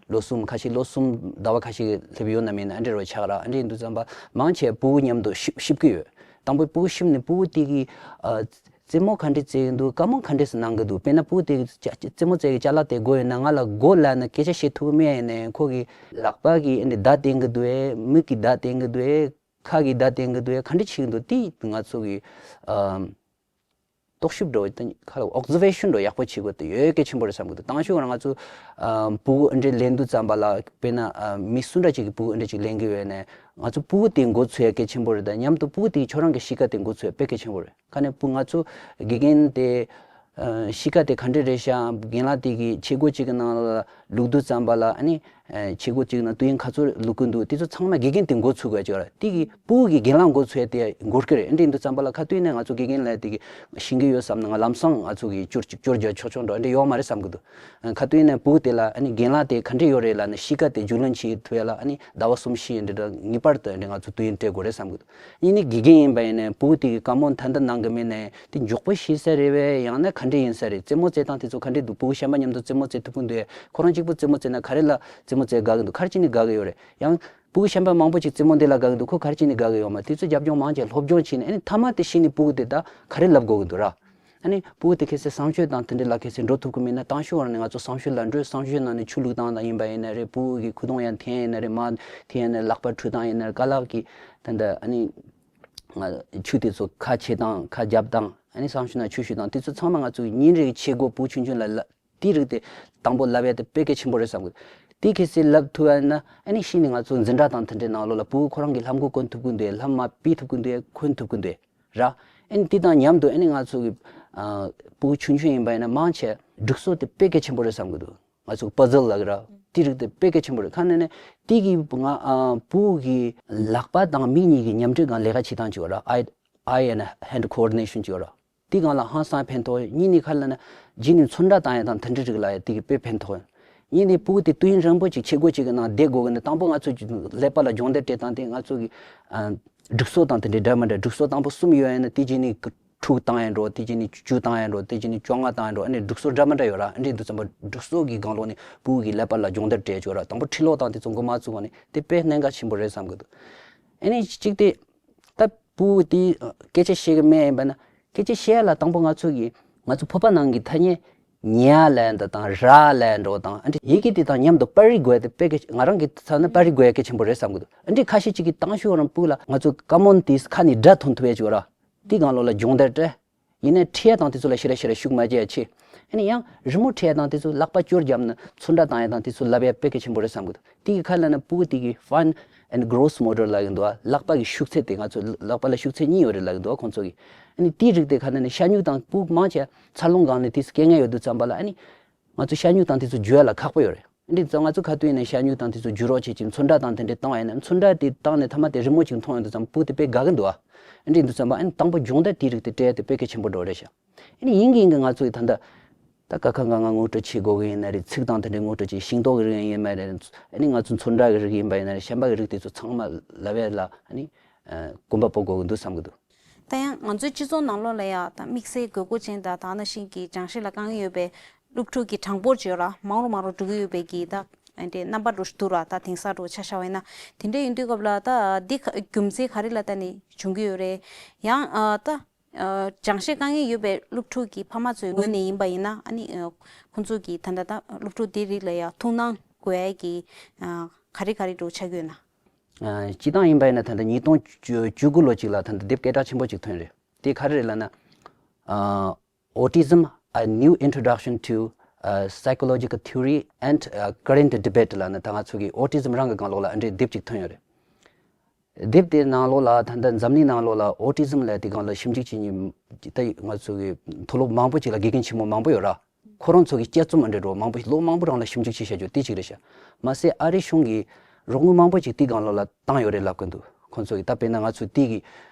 ལོ་གསུམ་ཁ་ཤས་ལོ་གསུམ་ཟླ་བ་ཁ་ཤས་སླེབས་ཡོད་ན་མེད་ན་ཨ་འདྲ་རོ་ཆགས་ར། ཨ་འདྲ་ཡིན་དུས་ཙམ་པ་མང་ཆེ་ཕྲུ་གུ་མཉམ་དུ་ཤི་ཤི་གི་ཡོད། དང་པོ་ཕྲུ་གུ་ཤི་ནས་ཕྲུ་གུ་དེ་གི་ཨ། རྩེད་མོ་ག་འདྲས་རྩེ་གི་འདུག་བཀའ་མོལ་ག་འདྲས་སེ་གནང་གི་འདུག་དཔེར་ན་ཕྲུ་གུ་དེ་ཅ་རྩེད་མོ་རྩེ་གི་ཅ་ལག་དེ་དགོས་ཡོད་ན་ང་ལ་དགོས་ལབ་ན་སྐད་ཆ་བཤད་ཐུབ་ཀྱི་མེད་ཡིན་ནའི་ཁོ་གི་ལག་པ་གི་ཨ་འདྲས་བརྡ་བསྟན་གི་འདུག་ཨེ། མིག་གི་བརྡ་བསྟན་གི་འདུག་ཨེ། ཁ་གི་བརྡ་བསྟན་གི་འདུག་ཨེ། ག་འདྲས་བྱེད་ཀྱི་འདུག་དེ་ང་ཚོ་གི་ཨ་རྟོག་ཞིབ་འདྲ་བོ་དང་ཁ་ལ་ཨོབ་ཛར་ཝེ་ཤན་འདྲ་བོ་ཡག་པོ་བྱེད་དགོས་དེ་ཡོད་གལ་ཆེན་པོ་རེད་བསམ་གི་འདུག་དང་ཤོས་ང་ཚོ་ཨ་ཕྲུ་གུ་ཨ་འདྲས་ལེན་དུས་ཙམ་པ་ལ་དཔེར་ན་ཨ་མི་སུ་འདྲ་ཅིག་གི་ཕྲུ་གུ་ཨ་འདྲས་ཅིག་ལེན་གི་ཡོད་ནའི་ང་ཚོ་ཕྲུ་གུ་དེ་མགོ་ཚོས་ཡ་གལ་ཆེན་པོ་རེད། ད་མཉམ་དུ་ཕྲུ་གུ་དེ་ཁྱོད་རང་གི་གཤིས་ཀ་དེ་མགོ་ཚོས་ཡ་དཔེ་གལ་ཆེན་པོ་རེད། ཁ་ནས་ཕྲུ་གུ་ང་ཚོ་དགེ་རྒན་དེ་ཨ་གཤིས་ཀ་དེ་ག་འདྲས་རེད་ཤག་རྒན་ལགས་དེ་གི་ཆས་གོས་གཅིག་གི་ནང་ལ་ལུག་དུས་ཙམ་པ་ལ་ཨ་ནི་ཨ་ཆས་གོས་གཅིག་ནང་དུས་ཡུན་ག་ཚོད་ལུག་གི་འདུག་དེ་ཚོ་ཚང་མ་དགེ་རྒན་དེ་མགོ་ཚོས་དགོས་ཀྱི་རེད། དེ་གི་ཕྲུ་གུ་གི་རྒན་ལགས་མགོ་ཚོས་ཡ་དེ་འགོར་གི་རེད། འདི་ཡིན་དུས་ཙམ་པ་ལ་ཁ་ཐུག་ནས་ང་ཚོ་དགེ་རྒན་ལགས་དེ་གི་ཤེས་ཀྱི་ཡོད་བསམ་ན་ང་ལམ་སང་ང་ཚོ་གི་སྐྱོར་གཅིག་སྐྱོར་རྒྱག་ཆོག་ཆོག་འགྲོ་འདི་ཡོད་མ་རེད་བསམ་གི་འདུག་ཁ་ཐུག་ནས་ཕྲུ་གུ་དེ་ལ་ཨ་ནི་རྒན་ལགས་དེ་ག་འདྲས་ཡོད་རེད་ལབ་ནས་གཤིས་ཀ་དེ་རྒྱུས་ལོན་བྱེད་ཐུབ་ཡ་ལ་ཨ་ནི་ཟླ་བ་གསུམ་བཞི་འདི་འདྲ་ངེས་པར་དུ་འདི་ང་ཚོ་དུས་ཡུན་སྤྲད་དགོས་རེད་བསམ་གི་འདུག་གཉིས་ནི་དགེ་རྒན་ཡིན་པ་ཡིན་ནའི་ཕྲུ་གུ་དེ་གི་བཀའ་མོལ་ད་ལྟ་གནང་གི་མེད་ནའི་དེ་མགྱོགས་པོ་ཤེས་ས་རེད་པས། ཡང་ན་ག་འདྲས་ཡིན་ས་རེད། རྩེད་མོ་རྩེ་སྟངས་དེ་ཚོ་ག་འདྲས་འདུག་ཕྲུ་གུ་གཞན་པ་མཉམ་དུ་རྩེད་མོ་རྩེ་ཐུབ་ཀྱི་འདུག་ཁོ་རང་གཅིག་པུ་རྩེད་མོ་རྩེ་ན་ག་རེ་ལ་རྩེད་མོ་རྩེ་དགའ་གི་འདུག་ག་རེ་བྱས་ནས་དགའ་གི་ཡོད་རེད། ཡང་ཕྲུ་གུ་གཞན་པ་མང་པོ་ཅིག་རྩེད་མོ་འདི་ལ་དགའ་གི་འདུག་ཁོ་ག་རེ་བྱས་ནས་དགའ་གི་ཡོད་མ། དེ་ཚོ་རྒྱབ་ལྗོངས་མང་ཆེ་སློབ་སྦྱོང་བྱས་ནས་ཨ་ནི་མཐའ་མ་དེ་གཞི་ནས་ཕྲུ་གུ་དེ་ད་ག་རེ་ལབ་དགོས་ཀྱི་འདུག་ར། ཨ་ནི་ཕྲུ་གུ་དེ་གལ་སྲིད་བཟང་སྤྱོད་དང་དེ་འདྲ་ལ་གལ་སྲིད་འགྲོ་ཐུབ་ཀྱི་མེད་ན་དང་ཤོས་རང་ནས་ང་ཚོ་བཟང་སྤྱོད་ལ་འགྲོ། བཟང་སྤྱོད་ནང་ནས་ཆུ་བླུགས་སྟངས་དང་ཡིན་པ་ཡིན་ན་རེད། ཕྲུ་གུ་གི་ཁུ་ཏོང་ཡར་འཐེན་ཡིན་ན་རེད། མར་འཐེན་ཡིན་ན་རེད། ལག་པ་འཁྲུ་སྟངས་ཡིན་ན་རེད། ཀ་ལག་གི་ད་ལྟ་ཨ་ནི་ང་ཆུ་དེ་ཚོ་ཁ་ཕྱེ་སྟངས་ཁ་རྒྱབ་སྟངས་ཨ་ནི་བཟང་སྤྱོད་ནང་ཆུ་བཤུ་སྟངས་དེ་ཚོ་ཚང་མ་ང་ཚོ་ཉིན་རེའི་བྱེད་སྒོ་ཕྲུ་གུ་ཆུང་ཆུང་ལ་ལ་དེའི་རིགས་དེ་དང་པོ་ལབ་ཡ་དེ་དཔེ་གལ་ཆེན་པོ་རེད་བསམ་གི། དེ་གལ་སྲིད་ལབ་ཐུབ་ཡ་ཡིན་ན་ཨ་ནི་གཞི་ནས་ང་ཚོ་འཛིན་གྲྭ་དང་དེ་འདྲའི་ནང་ལོགས་ལ་ཕྲུ་གུ་ཁོ་རང་གི་ལྷམ་གོག་གོན་ཐུབ་ཀྱི་འདུག་ལྷམ་མར་ཕུད་ཐུབ་ཀྱི་འདུག་གོན་ཐུབ་ཀྱི་འདུག་ར། ཨ་ནི་དེ་དང་མཉམ་དུ་ཨ་ནི་ང་ཚོ་གི་ཨ་ཕྲུ་གུ་ཆུང་ཆུང་ཡིན་པ་ཡིན་ན་མང་ཆེ་འབྲུག་སོ་དེ་དཔེ་གལ་ཆེན་པོ་རེད་བསམ་གི་འདུག་ང་ཚོ་པ་ཛལ་ལབ་ཀྱི་ར། དེ་རིགས་དེ་དཔེ་གལ་ཆེན་པོ་རེད། ཁ་ནས་ནས་དེ་གི་ང་ཨ་ཕྲུ་གུ་གི་ལག་པ་དང་མིག་གཉིས་ཀྱི་མཉམ་འབྲེལ་སྒང་ལས་ཀ་བྱེད་སྟངས་ཅིག་ཡོད་ར། Eye Eye and Hand Coordination ཅིག་ཡོད་ར། དེ་སྒང་ལ་ཧང་སང་ཕན་ཐོགས། གཉིས་ནས་ཁ་ལ་ན་རྗེས་ནས་ཚོན་ཁྲ་བཏང་ཡ་དང་དེ་འདྲ་རིགས་ལ་ཡ་དེ་གི་དཔེ་ཕན་ཐོགས། གཉིས་ནས་ཕྲུ་གུ་དེ་དུས་ཡུན་རིང་པོ་ཅིག་བྱེད་སྒོ་ཅིག་གི་ནང་བསྡད་དགོས་ཀྱི་ན་དང་པོ་ང་ཚོ་གི་ཀླད་པ་ལ་སྦྱོང་བརྡར་སྤྲད་སྟངས་དེ་ང་ཚོ་གི་ཨ་འབྲུག་སོ་དང་དེ་འདྲའི་འདྲ་མི་འདྲ། འབྲུག་སོ་དང་པོ་གསུམ་ཡོད་ཡ་ན་དེ་རྗེས་ནས་དྲུག་བཏང་ཡ་འགྲོ། དེ་རྗེས་ནས་བཅུ་བཏང་ཡ་འགྲོ། དེ་རྗེས་ནས་བཅོ་ལྔ་བཏང་ཡ་འགྲོ། ཨ་ནི་འབྲུག་སོ་འདྲ་མི་འདྲ་ཡོད་ར། ཨ་འདྲས་འདུག་ཙམ་པ་འབྲུག་སོ་གི་སྒང་ལོགས་ནས་ཕྲུ་གུ་གི་ཀླད་པ་ལ་སྦྱོང་བརྡར་སྤྲད་ཆོག་ར། དང་པོ་ཁྲིད་ལོག་དང་དེ་ཚོ་འགོ་མ་བཙུགས་གོང་ནས་དེ་དཔེ་གནད་འགག་ཆེན་པོ་རེད་བསམ་གི་འདུག་ཨ་ནི་གཅིག་དེ་ད་ སྤུ་གུ་དེ་སྐད་ཆ་བཤད་གི་མེད་ཡིན་པ་ན། སྐད་ཆ་བཤད་ཡ་ལ་དང་པོ་ང་ཚོ་གི་ང་ཚོ་བོད་པ་ནང་གི་ཐ་སྙད་ཉ་ལབ་འདྲ་དང་ར་ལབ་འདྲ་དང་། ཨ་འདྲ་ཡི་གེ་དེ་དང་མཉམ་དུ་པར་རིས་དགོས་དེ་དཔེ་གལ་ཆེ། ང་རང་གི་ཚབ་ན་པར་རིས་དགོས་ཡ་གལ་ཆེན་པོ་རེད་བསམ་གི་འདུག་ཨ་འདྲ་ཁ་ཤས་ཅིག་གིས་བཏང་ཤོག་རང་སྤུ་གུ་ལ་ང་ཚོ་ཀ་མོན་དེ་ཁ་ནས་སྒྲ་ཐོན་ཐུབ་ཡ་ཅིག་ཡོད་ར། དེ་སྒང་ལོགས་ལ་སྦྱོང་བརྡར་སྤྲད། ཡིན་ནའི་ཁྲིད་ཡ་དང་དེ་ཚོ་ལ་ཞེ་དྲག་ཞེ་དྲག་ཤུགས་མ་རྒྱག་ཡ་བྱེད། ཨ་ནི་ཡང་རི་མོ་ཁྲིད་ཡ་དང་དེ་ཚོ་ལག་པ་སྐྱོར་བརྒྱབ་ནས་ཚོན་ཁྲ་བཏང་ཡ་དང་དེ་ཚོ་ལབ་ཡ་དཔེ་གལ་ཆེན་པོ་རེད་བསམ་གི་འདུག་དེ་གི་ཁ་ལ་ན་སྤུ་གུ་དེ་གི་fine and gross motor ལབ་ཀྱི་འདུག་ལག་པ་གི་ཤུགས་ཚད་དེ། ང་ཚོ་ལག་པ་ལ་ཤུགས་ཚད་གཉིས་ཡོད་རེད་ལབ་ཀྱི་འདུག་ཁོང་ཚོ་གི། ཨ་ནི་དེའི་རིགས་དེ་ཁ་ན་ནི་ཤ་སྨྱུག་དང་སྤུ་གུ་མང་ཆེ་འཚར་ལོངས་སྒང་ནས་དེ་ཚོ་སྐད་ངན་ཡོད་དུས་ཙམ་པ་ལ། ཨ་ནི་ང་ཚོ་ཤ་སྨྱུག་དང་དེ་ཚོ་འཇུ་ཡ་ལ་ཁག་པོ་ཡོད་རེད། འདི་ཚོ་ང་ཚོ་ཁ་ཐུག་ཡིན་ན་ཤ་སྨྱུག་དང་དེ་ཚོ་འཇུ་རོགས་བྱེད་ཅིང་ཚོན་ཁྲ་དང་དེ་འདྲས་བཏང་བ་ཡིན་ན། ཚོན་ཁྲ་དེ་བཏང་ནས་མཐའ་མ་དེ་རི་མོ་ཅིག་མཐོང་ཡོང་དུས་ཙམ་སྤུ་གུ་དེ་དཔེ་དགའ་གི་འདུག་ཨ། འདི་འདུག་ཙམ་པ་ཨ་ནི་དང་པོ་སྦྱོང་བརྡར་དེའི་རིགས་དེ་སྤྲད་དེ་དཔེ་གལ་ཆེན་པོ་འགྲོ་རེད་ཤག་ཨ་ནི་ཡིན་གྱི་ཡིན་གྱི་ང་ཚོ་ཡི་ད་ལྟ་ད་ཀ་ཁ་ག་ང་ངོ་སྤྲོད་བྱེད་དགོས་གི་ཡིན་ན་རེད། ཚིག་དང་དེ་འདྲས་ངོ་སྤྲོད་བྱེད། ཤིང་ཏོག་གི་རིགས་ཡིན་པ་རེད། ཨ་ནི་ང་ཚོ་ཚོན་ཁྲ་གི་རིགས་ཡིན་པ་ཡིན་ན་རེད། གཞན་པ་གི་རིགས་དེ་ཚོ་ཚང་མ་ལབ་ཡ་ལ་ཨ་ནི་ཨ་གོམ་པ་སྤོ་དགོས་གི་འདུག་བསམ་གི་འདུག་ད་ཡང་ང་ཚོའི་སྤྱི་ཚོགས་ནང་ལོགས་ལ་ཡང་ད་དམིགས་བསལ་དགོས་མཁོ་ཅན་དང་དེ་ནང་བཞིན་གྱི་སྦྱང་བཤད་ལ་དཀའ་ངལ་ཡོད་པའི་སློབ་ཕྲུག་གི་གྲངས་འབོར་བརྗོད་ལ་མང་རུ་མང་རུ་འགྲོ་གི་ཡོད་པའི་གི་ད་དེ་རྣམ་པ་འདྲ་ཞིག་འདུག་ར། ད་དེང་སང་འདྲ་ཆ་བཞག་པ་ཡིན་ན། དེ་འདྲ་ཡིན་དུས་སྐབས་ལ་ད་འདི་ཁ་རྒྱུ་མཚན་ག་རེ་ལ་བརྟེན་ནས་བྱུང་གི་ཡོད་རེད། ཡང་ཨ་ད་ཨ་སྦྱང་བཤད་དཀའ་ངལ་ཡོད་པའི་སློབ་ཕྲུག་གི་ཕ་མ་ཚོའི་ངོས་ནས་ཡིན་པ་ཡིན་ན། ཨ་ནི་ཨ་ཁོང་ཚོ་གི་ད་ད་ད་སློབ་ཕྲུག་དེའི་རིགས་ལ་ཡང་ཐུགས་སྣང་དགོས་ཡ་གི་ཨ་ག་རེ་ག་རེ་འདྲ་ཆགས་ཀྱི་ཡོད་ན། ཨ་སྤྱིར་བཏང་ཡིན་པ་ཡིན་ན་ད་ལྟ་ཉིས་སྟོང་བཅུ་དགུ་ལོ་གཅིག་ལ་ད་ལྟ་དེབ་སྐད་གྲགས་ཆེན་པོ་གཅིག་ཐོན་རེད། དེ་ག་རེ་རེད་ལབ་ན། ཨ་Autism, A New Introduction to uh, Psychological Theory and uh, Current Debate ལབ་ནས་ད་ང་ཚོ་གི་ཨོ་ཊི་ཛམ་རང་གི་སྒང་ལོགས་ལ་ཨ་འདྲའི་དེབ་ཅིག་ཐོན་ཡོད་རེད། དེབ་དེའི་ནང་ལོགས་ལ་ད་ལྟ་འཛམ་གླིང་ནང་ལོགས་ལ་ཨོ་ཊི་ཛམ་ལབ་དེ་སྒང་ལ་ཞིབ་འཇུག་བྱེད་མཁན་ད་ང་ཚོ་གི་མཐོ་སློབ་མང་པོ་ཅིག་ལ་དགེ་རྒན་ཆེན་མོ་མང་པོ་ཡོད་ར། ཁོ་རང་ཚོ་གི་དཔྱད་རྩོམ་མ་འདྲ་འདྲ་བོ་མང་པོ་ཞིག་ལོ་མང་པོ་རིང་ལ་ཞིབ་འཇུག་བྱས་བཞག་རྒྱུ་དེ་གཅིག་རེད་ཤག་མ་ཟད་ཨ་རི་གཞུང་གིས་རོགས་དངུལ་མང་པོ་ཅིག་དེའི་སྒང་ལོགས་ལ་བཏང་ཡོད་རེད་ལབ་ཀྱི་འདུག་ཁོང་ཚོ་གིས་ད་དཔེར་ན་ང་ཚོ་དེ་གི་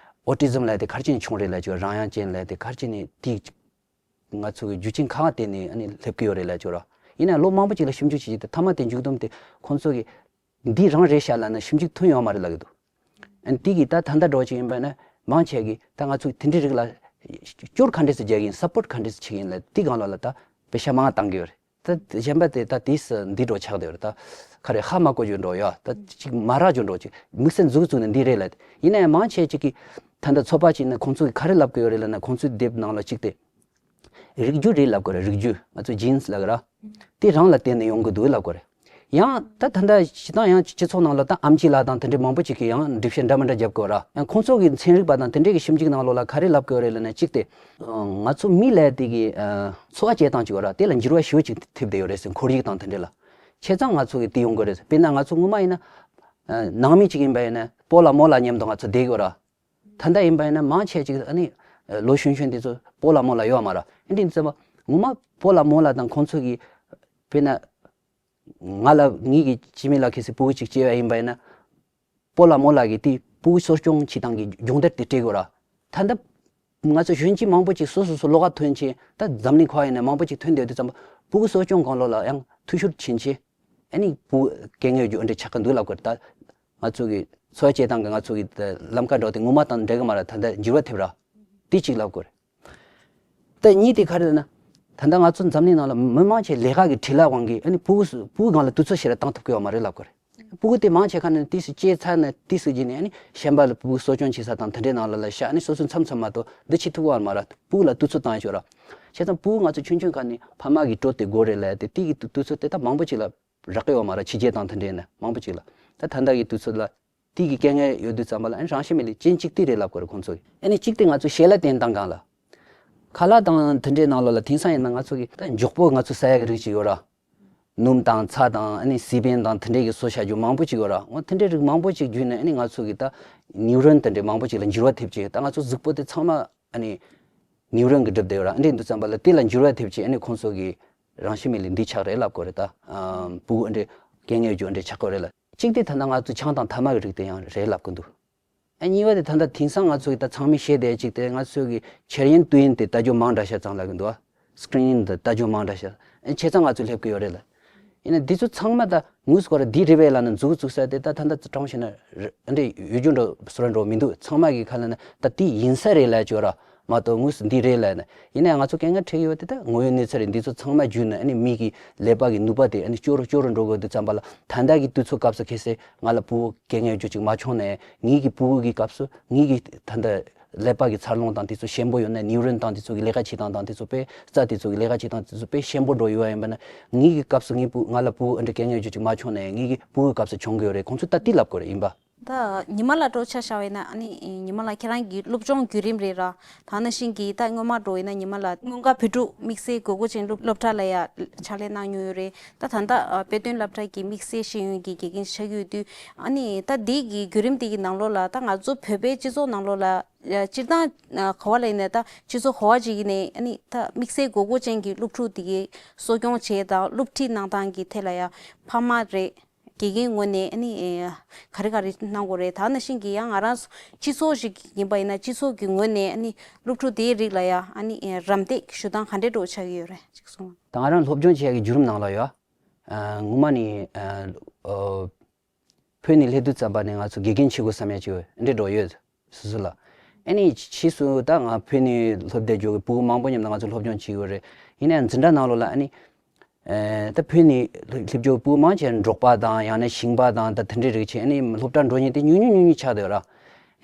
ཨོ་ཊི་ཛམ་ལབ་དེ་ག་རེ་བྱས་ནས་བྱུང་རེད་ལབ་ཀྱི་ཡོད། རང་དབྱངས་ཅན་ལབ་དེ་ག་རེ་བྱས་ནས་དེ་ང་ཚོ་གི་རྒྱུ་རྐྱེན་གང་བརྟེན་ནས་ཨ་ནི་སླེབས་ཀྱི་ཡོད་རེད་ལབ་ཀྱི་ཡོད་ར། ཡིན་ན་ལོ་མང་པོ་ཅིག་ལ་ཞིབ་འཇུག་བྱས་ཀྱི་དེ་མཐའ་མ་དེ་མཇུག་བསྡོམས་དེ་ཁོང་ཚོ་གིས་འདི་རང་རེད་ཤག་ལབ་ན་ཞིབ་འཇུག་ཐོན་ཡོད་མ་རེད་ལབ་ཀྱི་འདུག་ཨ་ནི་དེ་གི་ད་ད་ལྟ་འདྲ་བོ་ཅིག་ཡིན་པ་ན་མང་ཆེ་གིས་ད་ང་ཚོ་དེ་འདྲའི་རིགས་ལ་སྐྱོར་ག་འདྲས་སེ་རྒྱག་གི་ཡིན། སབ་པོར་ག་འདྲས་སེ་བྱེད་ཀྱི་ཡིན་ལབ་དེ་སྒང་ལོགས་ལ་ད་པེ་ཤ་མང་བཏང་གི་ཡོད་རེད། ད་གཞན་པ་དེ་ད་དེས་འདི་འདྲ་ཆགས་བསྡད་ཡོད་རེད། ད་ག་རེ་ཧ་མ་གོ་རྒྱུ་འདྲ་ཡོད། ད་ཅིག་མ་རག་རྒྱུ་འདྲ་ཅིག་དམིགས་བསལ་མཛུབ་བཙུགས་ནས་འདི་རེད་ལབ། ཡིན་ན་ཡང་མང་ཆེ་ཅིག་གིས་ད་ལྟ་ཚོད་དཔག་བྱས་ན་ཁོང་ཚོ་གིས་ག་རེ་ལབ་ཀྱི་ཡོད་རེད་ལབ་ན། ཁོང་ཚོའི་དེབ་ནང་ལ་གཅིག་དེ་རིགས་རྒྱུད་རེད་ལབ་ཀྱི་རེད། རིགས་རྒྱུད་ང་ཚོ་ཇིན་སི་ལབ་ཀྱི་ར། དེ་རང་ལ་བརྟེན་ནས་ཡོང་གི་འདུག་ལབ་ཀྱི་རེད། ཡང་ད་ད་ལྟ་སྤྱིར་བཏང་ཡང་སྤྱི་ཚོགས་ནང་ལ་ད་ཨེམ་ཆི་ལགས་དང་དེ་འདྲའི་མང་པོ་ཅིག་གིས་ཡང་སྒྲུབ་བྱེད་འདྲ་མི་འདྲ་བརྒྱབ་ཀྱི་ཡོད་ར། ཡང་ཁོང་ཚོ་གི་ཚན་རིག་པ་དང་དེ་འདྲའི་གི་ཞིབ་འཇུག་ནང་ལོགས་ལ་ག་རེ་ལབ་ཀྱི་ཡོད་རེད་ལབ་ན། གཅིག་དེ་ང་ཚོ་མི་ལབ་དེ་གི་འཚོ་བ་སྐྱེལ་སྟངས་ཅིག་ཡོད་ར། དེ་ལ་འགྱུར་བ་ཞེ་པོ་ཅིག་ཐེབས་བསྡད་ཡོད་རེད་ཟེར། ཁོར་ཡུག་དང་དེ་འདྲ་ལ། བྱས་ཙང་ང་ཚོ་གི་དེ་ཡོང་གི་རེད། དཔེར་ན་ང་ཚོ་སྔོན་མ་ཡིན་ན་ནང་མི་ཅིག་ཡིན་པ་ཡིན་ན་སྤོ་ལགས་རྨོ་ལགས་མཉམ་དུ་ང་ཚོ་བསྡད་ཀྱི་ཡོད་ར། ད་ལྟ་ཡིན་པ་ཡིན་ན་མང་ཆེ་ཅིག་ཨ་ནི་ལོ་གཞོན་གཞོན་དེ་ཚོ་སྤོ་ལགས་རྨོ་ལགས་ཡོད་མ་ར། ཨེ་འདྲ་ཡིན་ཙང་ངོ་མ་སྤོ་ལགས་རྨོ་ལགས་དང་ཁོང་ཚོ་གི་དཔེར་ན་ང་ལ་ངེད་ཀྱི་སྤྱི་མི་ལགས་ཁེ་སི་སྤུ་གུ་ཅིག་སྐྱེས་པ་ཡིན་པ་ཡིན་ན་སྤོ་ལགས་རྨོ་ལགས་ཀྱིས་དེ་སྤུ་གུ་གསོ་སྐྱོང་བྱེད་སྟངས་ཀྱི་སྦྱོང་བརྡར་དེ་སྤྲད་དགོས་ར། ད་ལྟ་ང་ཚོ་གཞོན་སྐྱེས་མང་པོ་ཅིག་སོ་སོ་སོ་ལོགས་ཀ་ཐོན་ཕྱིན། ད་འཛམ་གླིང་ཁོ་ཡིན་ན་མང་པོ་ཅིག་ཐོན་བསྡད་དུས་ཙམ་པ་སྤུ་གུ་གསོ་སྐྱོང་སྒང་ལོགས་ལ་ཡང་འཐུས་ཤོར་ཕྱིན་ཕྱིན། ཨ་ནི་སྤུ་གུ་སྐད་ངན་ཡོད་རྒྱུ་འདྲ་ཆགས་ཀྱི་འདུག་ལབ་དགོས་རེད། ད་ང་ཚོ་གི་འཚོ་བ་སྐྱེལ་སྟངས་ཀྱི་ང་ཚོ་གི་ད་ལམ་ཁ་འདྲ་བོ་དེ་ངོ་མ་དང་འདྲ་གི་མ་རེད། ད་ལྟ་འགྱུར་བ་ཐེབས་ར། དེ་གཅིག་ལབ་དགོས་རེད། ད་གཉིས་དེ་ག་རེ་ལབ་ན། ད་ལྟ་ང་ཚོ་འཛམ་གླིང་ནང་ལ་མི་མང་ཆེ་ལས་ཀ་གི་བྲེལ་བ་དབང་གིས་ཨ་ནི་སྤུ་གུ་སྤུ་གུ་སྒང་ལ་དུས་ཚོད་ཞེ་དྲག་བཏང་ཐུབ་ཀྱི་ཡོད་མ་རེད་ལབ་དགོས་རེད། སྤུ་གུ་དེ་མང་ཆེ་ཁ་ནས་དུས་སུ་སྐྱེས་ཚར་ནས་དུས་སུ་རྗེས་ནས་ཨ་ནི་གཞན་པ་ལ་སྤུ་གུ་གསོ་སྐྱོང་བྱེད་ས་དང་དེ་འདྲའི་ནང་ལ་ལ་ཤ་ཨ་ནི་སོ་སོའི་མཚམས་མཚམས་མ་གཏོགས་འདི་བྱེད་ཐུབ་ཀྱི་ཡོད་མ་རེད། སྤུ་གུ་ལ་དུས་ཚོད་བཏང་ཡ་ཆོག་ར། བྱས་ཙང་སྤུ་གུ་ང་ཚོ་ཆུང་ཆུང་ཁ་ནས་ཕ་མ་གི་སྤྲོ་དེ་དགོས་རེད་ལབ་དེ་དེ་གི་དུས་ཚོད་དེ་ད་མང་པོ་ཅིག་ལ་རག་གི་ཡོད་མ་རེད། ཕྱི་རྒྱལ་དང་དེ་འདྲའི་ནས་མང་པོ་ཅིག་ལ། ད་ད་ལྟ་གི་དུས་ཚོད་ལ་དེ་གི་དཀའ་ངལ་ཡོད་དུས་ཙམ་པ་ལ་ཨ་ནི་རང་བཞིན་མེད་ལས་རྐྱེན་གཅིག་དེ་རེད་ལབ་དགོས་རེད་ཁོང་ཚོ་གི། ཨ་ནི་གཅིག་དེ་ང་ཚོ་ཞལ་ལག་བསྟན་སྟངས་སྒང་ལ། ཁ་ལག་དང་དེ་འདྲའི་ནང་ལོགས་ལ་དེང་སང་ཡིན་ན་ང་ཚོ་གི་ད་མགྱོགས་པོ་ང་ཚོ་ཟ་ཡ་གི་རིགས་ཅིག་ཡོད་ར། སྣུམ་དང་ཚྭ་དང་ཨ་ནི་སི་པན་དང་དེ་འདྲའི་གི་བཟོ་བྱ་རྒྱུ་མང་པོ་ཅིག་ཡོད་ར། འོ་དེ་འདྲའི་རིགས་མང་པོ་ཅིག་བརྒྱུད་ནས་ཨ་ནི་ང་ཚོ་གི་ད་ནིའུ་རོན་དེ་འདྲའི་མང་པོ་ཅིག་ལ་འགྱུར་བ་ཐེབས་ཅིག་ད་ང་ཚོ་གཟུགས་པོ་དེ་ཚང་མ་ཨ་ནི་ནིའུ་རོན་གི་གྲུབ་བསྡད་ཡོད་ར། ཨ་འདྲ་ཡིན་དུས་ཙམ་པ་ལ་དེ་ལ་འགྱུར་བ་ཐེབས་ཅིག་ཨ་ནི་ཁོང་ཚོ་གི་རང་བཞིན་མེད་ལས་འདི་ཆགས་རེད་ལབ་དགོས་རེད་ད། ཨ་སྤུ་གུ་ཨ་འདྲ་སྐད་ངན་ཡོད་རྒྱུ་ཨ་འདྲ་ཆགས་དགོས་རེད་ལ། གཅིག་དེ་ད་ལྟ་ང་ཚོ་ཆང་དང་ཐ་མག་གི་རིགས་དེ་ཡང་རེད་ལབ་ཀྱི་འདུག་ཨ་གཉིས་པ་དེ་ད་ལྟ་དེང་སང་ང་ཚོ་གི་ད་ཚང་མས་བཤད་བསྡད་ཅིག་དེ་ང་ཚོ་གི་འཆར་ཡན་དུས་ཡུན་དེ་ལྟ་རྒྱུ་མང་དྲགས་ཤག་ཙང་ལབ་ཀྱི་འདུག་ཨ། སི་ཀི་རིན་དེ་ལྟ་རྒྱུ་མང་དྲགས་ཤག་ཨ་བྱས་ཙང་ང་ཚོ་སླེབས་ཀྱི་ཡོད་རེད་ལ། ཡིན་ན་འདི་ཚོ་ཚང་མ་ད་དངོས་སུ་ཁོ་ར་འདི་རེད་པས་ལབ་ནས་མཛུབ་བཙུགས་ས་དེ་ད་ད་ལྟ་དྲང་བཤད་ན་རེ་འདྲ་ཡོད་རྒྱུ་འདྲ་བཟོ་འདྲ་མི་འདུག་ཚང་མ་གི་ཁ་ལ་ན་ད་དེ་ཡིན་ས་རེད་ལབ་ཀྱི་ཡོད་ར། མ་གཏོགས་དངོས་སུ་འདི་རེད་ལབ་ན། ཡིན་ན་ཡང་ང་ཚོ་དཀའ་ངལ་འཕྲད་ཀྱི་ཡོད་དེ། ད་དངོས་ཡོད་གནས་ཚུལ་རེད། འདི་ཚོ་ཚང་མ་བརྒྱུད་ནས་ཨ་ནི་མི་གི་ཀླད་པ་གི་ནུས་པ་དེ་ཨ་ནི་སྐྱོ་རུ་སྐྱོ་རུ་འགྲོ་གི་ཡོད་དུས་ཙམ་པ་ལ། ད་ལྟ་གི་དུས་ཚོད་སྐབས་སུ་གལ་སྲིད་ང་ལ་ཕྲུ་གུ་རྐྱང་རྐྱང་ཡོད་རྒྱུ་ཅིག་མ་བྱུང་ན། ངེད་ཀྱི་ཕྲུ་གུ་གི་སྐབས་སུ་ངེད་ཀྱི་ད་ལྟ་ཀླད་པ་གི་འཚར་ལོངས་དང་དེ་ཚོ་ཞན་པོ་ཡོད་ན། ནིའུ་རོན་དང་དེ་ཚོ་གི་ལས་ཀ་བྱེད་སྟངས་དང་དེ་ཚོ་དཔེ། རྩ་དེ་ཚོ་གི་ལས་ཀ་བྱེད་སྟངས་དེ་ཚོ་དཔེ་ཞན་པོ་འགྲོ་ཡོད་ཡིན་པ་ན། ངེད་ཀྱི་སྐབས་སུ་ངའི་ཕྲུ་ང་ལ་ཕྲུ་གུ་འདྲ་རྐྱང་རྐྱང་ཡོད་རྒྱུ་ཅིག་མ་བྱུང་ན། ངེད་ཀྱི་ཕྲུ་གུའི་སྐབས་སུ་བྱུང་གི་ཡོད་རེད། ཁོང་ཚོས་ད་དེ་ལབ་དགོས་རེད། ཡིན་པ། ད་ཉི་མ་ལགས་འགྲོ་ཆ་བཞག་པ་ཡིན་ན། ཨ་ནི་ཉི་མ་ལགས་ཁྱེད་རང་གི་སློབ་སྦྱོང་བརྒྱུད་རིམ་རེད་ར། ད་ནང་བཞིན་གྱི་ད་སྔོན་མ་འགྲོ་ཡིན་ན་ཉི་མ་ལགས་སྔོན་འགྲོ་བོད་ཕྲུག་དམིགས་བསལ་དགོས་མཁོ་ཅན་སློབ་སློབ་གྲྭ་ལ་ཡ་ཕྱག་ལས་གནང་མྱོང་ཡོད་རེད། ད་ད་ལྟ་ཨ་དཔེ་སྟོན་སློབ་གྲྭ་གི་དམིགས་བསལ་ཤེས་ཡོན་གྱི་དགེ་རྒན་ཆགས་ཡོད་དུས། ཨ་ནི་ད་འདི་གི་བརྒྱུད་རིམ་འདི་གི་ནང་ལོགས་ལ། ད་ང་ཚོ་བོད་པའི་སྤྱི་ཚོགས་ནང་ལོགས་ལ་ཡ་སྤྱིར་བཏང་ཨ་ག་བ་ལ་ཡིན་ན། ད་སྤྱི་ཚོགས་ག་བ་ཅིག་ཡིན་ནའི། ཨ་ནི་ད་དམིགས་བསལ་དགོས་མཁོ་ཅན་གྱི་སློབ་ཕྲུག་དེ་གའི་གསོ་སྐྱོང་བྱེད་དང་སློབ་ཁྲིད་གནང་སྟངས་ཀྱི་ཐད་ལ་ཡ་ཕ་མ་རེད། དགེ་རྒན་ངོས་ནས་ཨ་ནི་ཨེ་ག་རེ་ག་རེ་གནང་དགོས་རེད། ད་ནང་བཞིན་གྱི་ཡང་ང་རང་སྤྱི་ཚོགས་ཤིག་ཡིན་པ་ཡིན་ན། སྤྱི་ཚོགས་ཀྱི་ངོས་ནས་ཨ་ནི་སློབ་ཕྲུག་དེའི་རིགས་ལ་ཡ་ཨ་ནི་ཨེ་རམ་འདེགས་ཞུ་སྟངས་ག་འདྲས་འགྲོ་ཆགས་ཀྱི་ཡོད་རེད། ཅིག་གསུངས། ད་ང་རང་སློབ་སྦྱོང་བྱེད་ཡག་གི་བརྒྱུད་རིམ་ནང་ལ་ཡ། ཨ་ངོ་མ་ནི་ཨ་ཨོ་བོད་ནས་སླེབས་དུས་ཙམ་པ་ནས་ང་ཚོ་དགེ་རྒན་བྱེད་དགོས་བསམ་ཡ་ཅིག་འདྲས་འགྲོ་ཡོད། སོ་སོ་ལ། ཨ་ནི་ཕྱིས་སུ་ད་ང་བོད་ནས་སློབ་གྲྭ་འགྲོ་གི་ཕྲུ་གུ་མང་པོ་མཉམ་དུ་ང་ཚོ་སློབ་སྦྱོང་བྱེད་ཀྱི་ཡོད་རེད། ཡིན་ནའང་འཛིན་གྲྭ་ནང་ལོགས་ལ་ཨ་ནི། ཨེ་ད་བོད་ནས་སླེབས་རྒྱུ་ཕྲུ་གུ་མང་ཆེ་འབྲོག་པ་དང་། ཡང་ན་ཞིང་པ་དང་། ད་དེ་འདྲའི་རིགས་ཆེ། ཨ་ནི་སློབ་གྲྭ་འགྲོ་མཁན་དེ་ཉུང་ཉུང་ཉུང་ཉུང་ཆགས་བསྡད་ཡོད་ར། ཨ་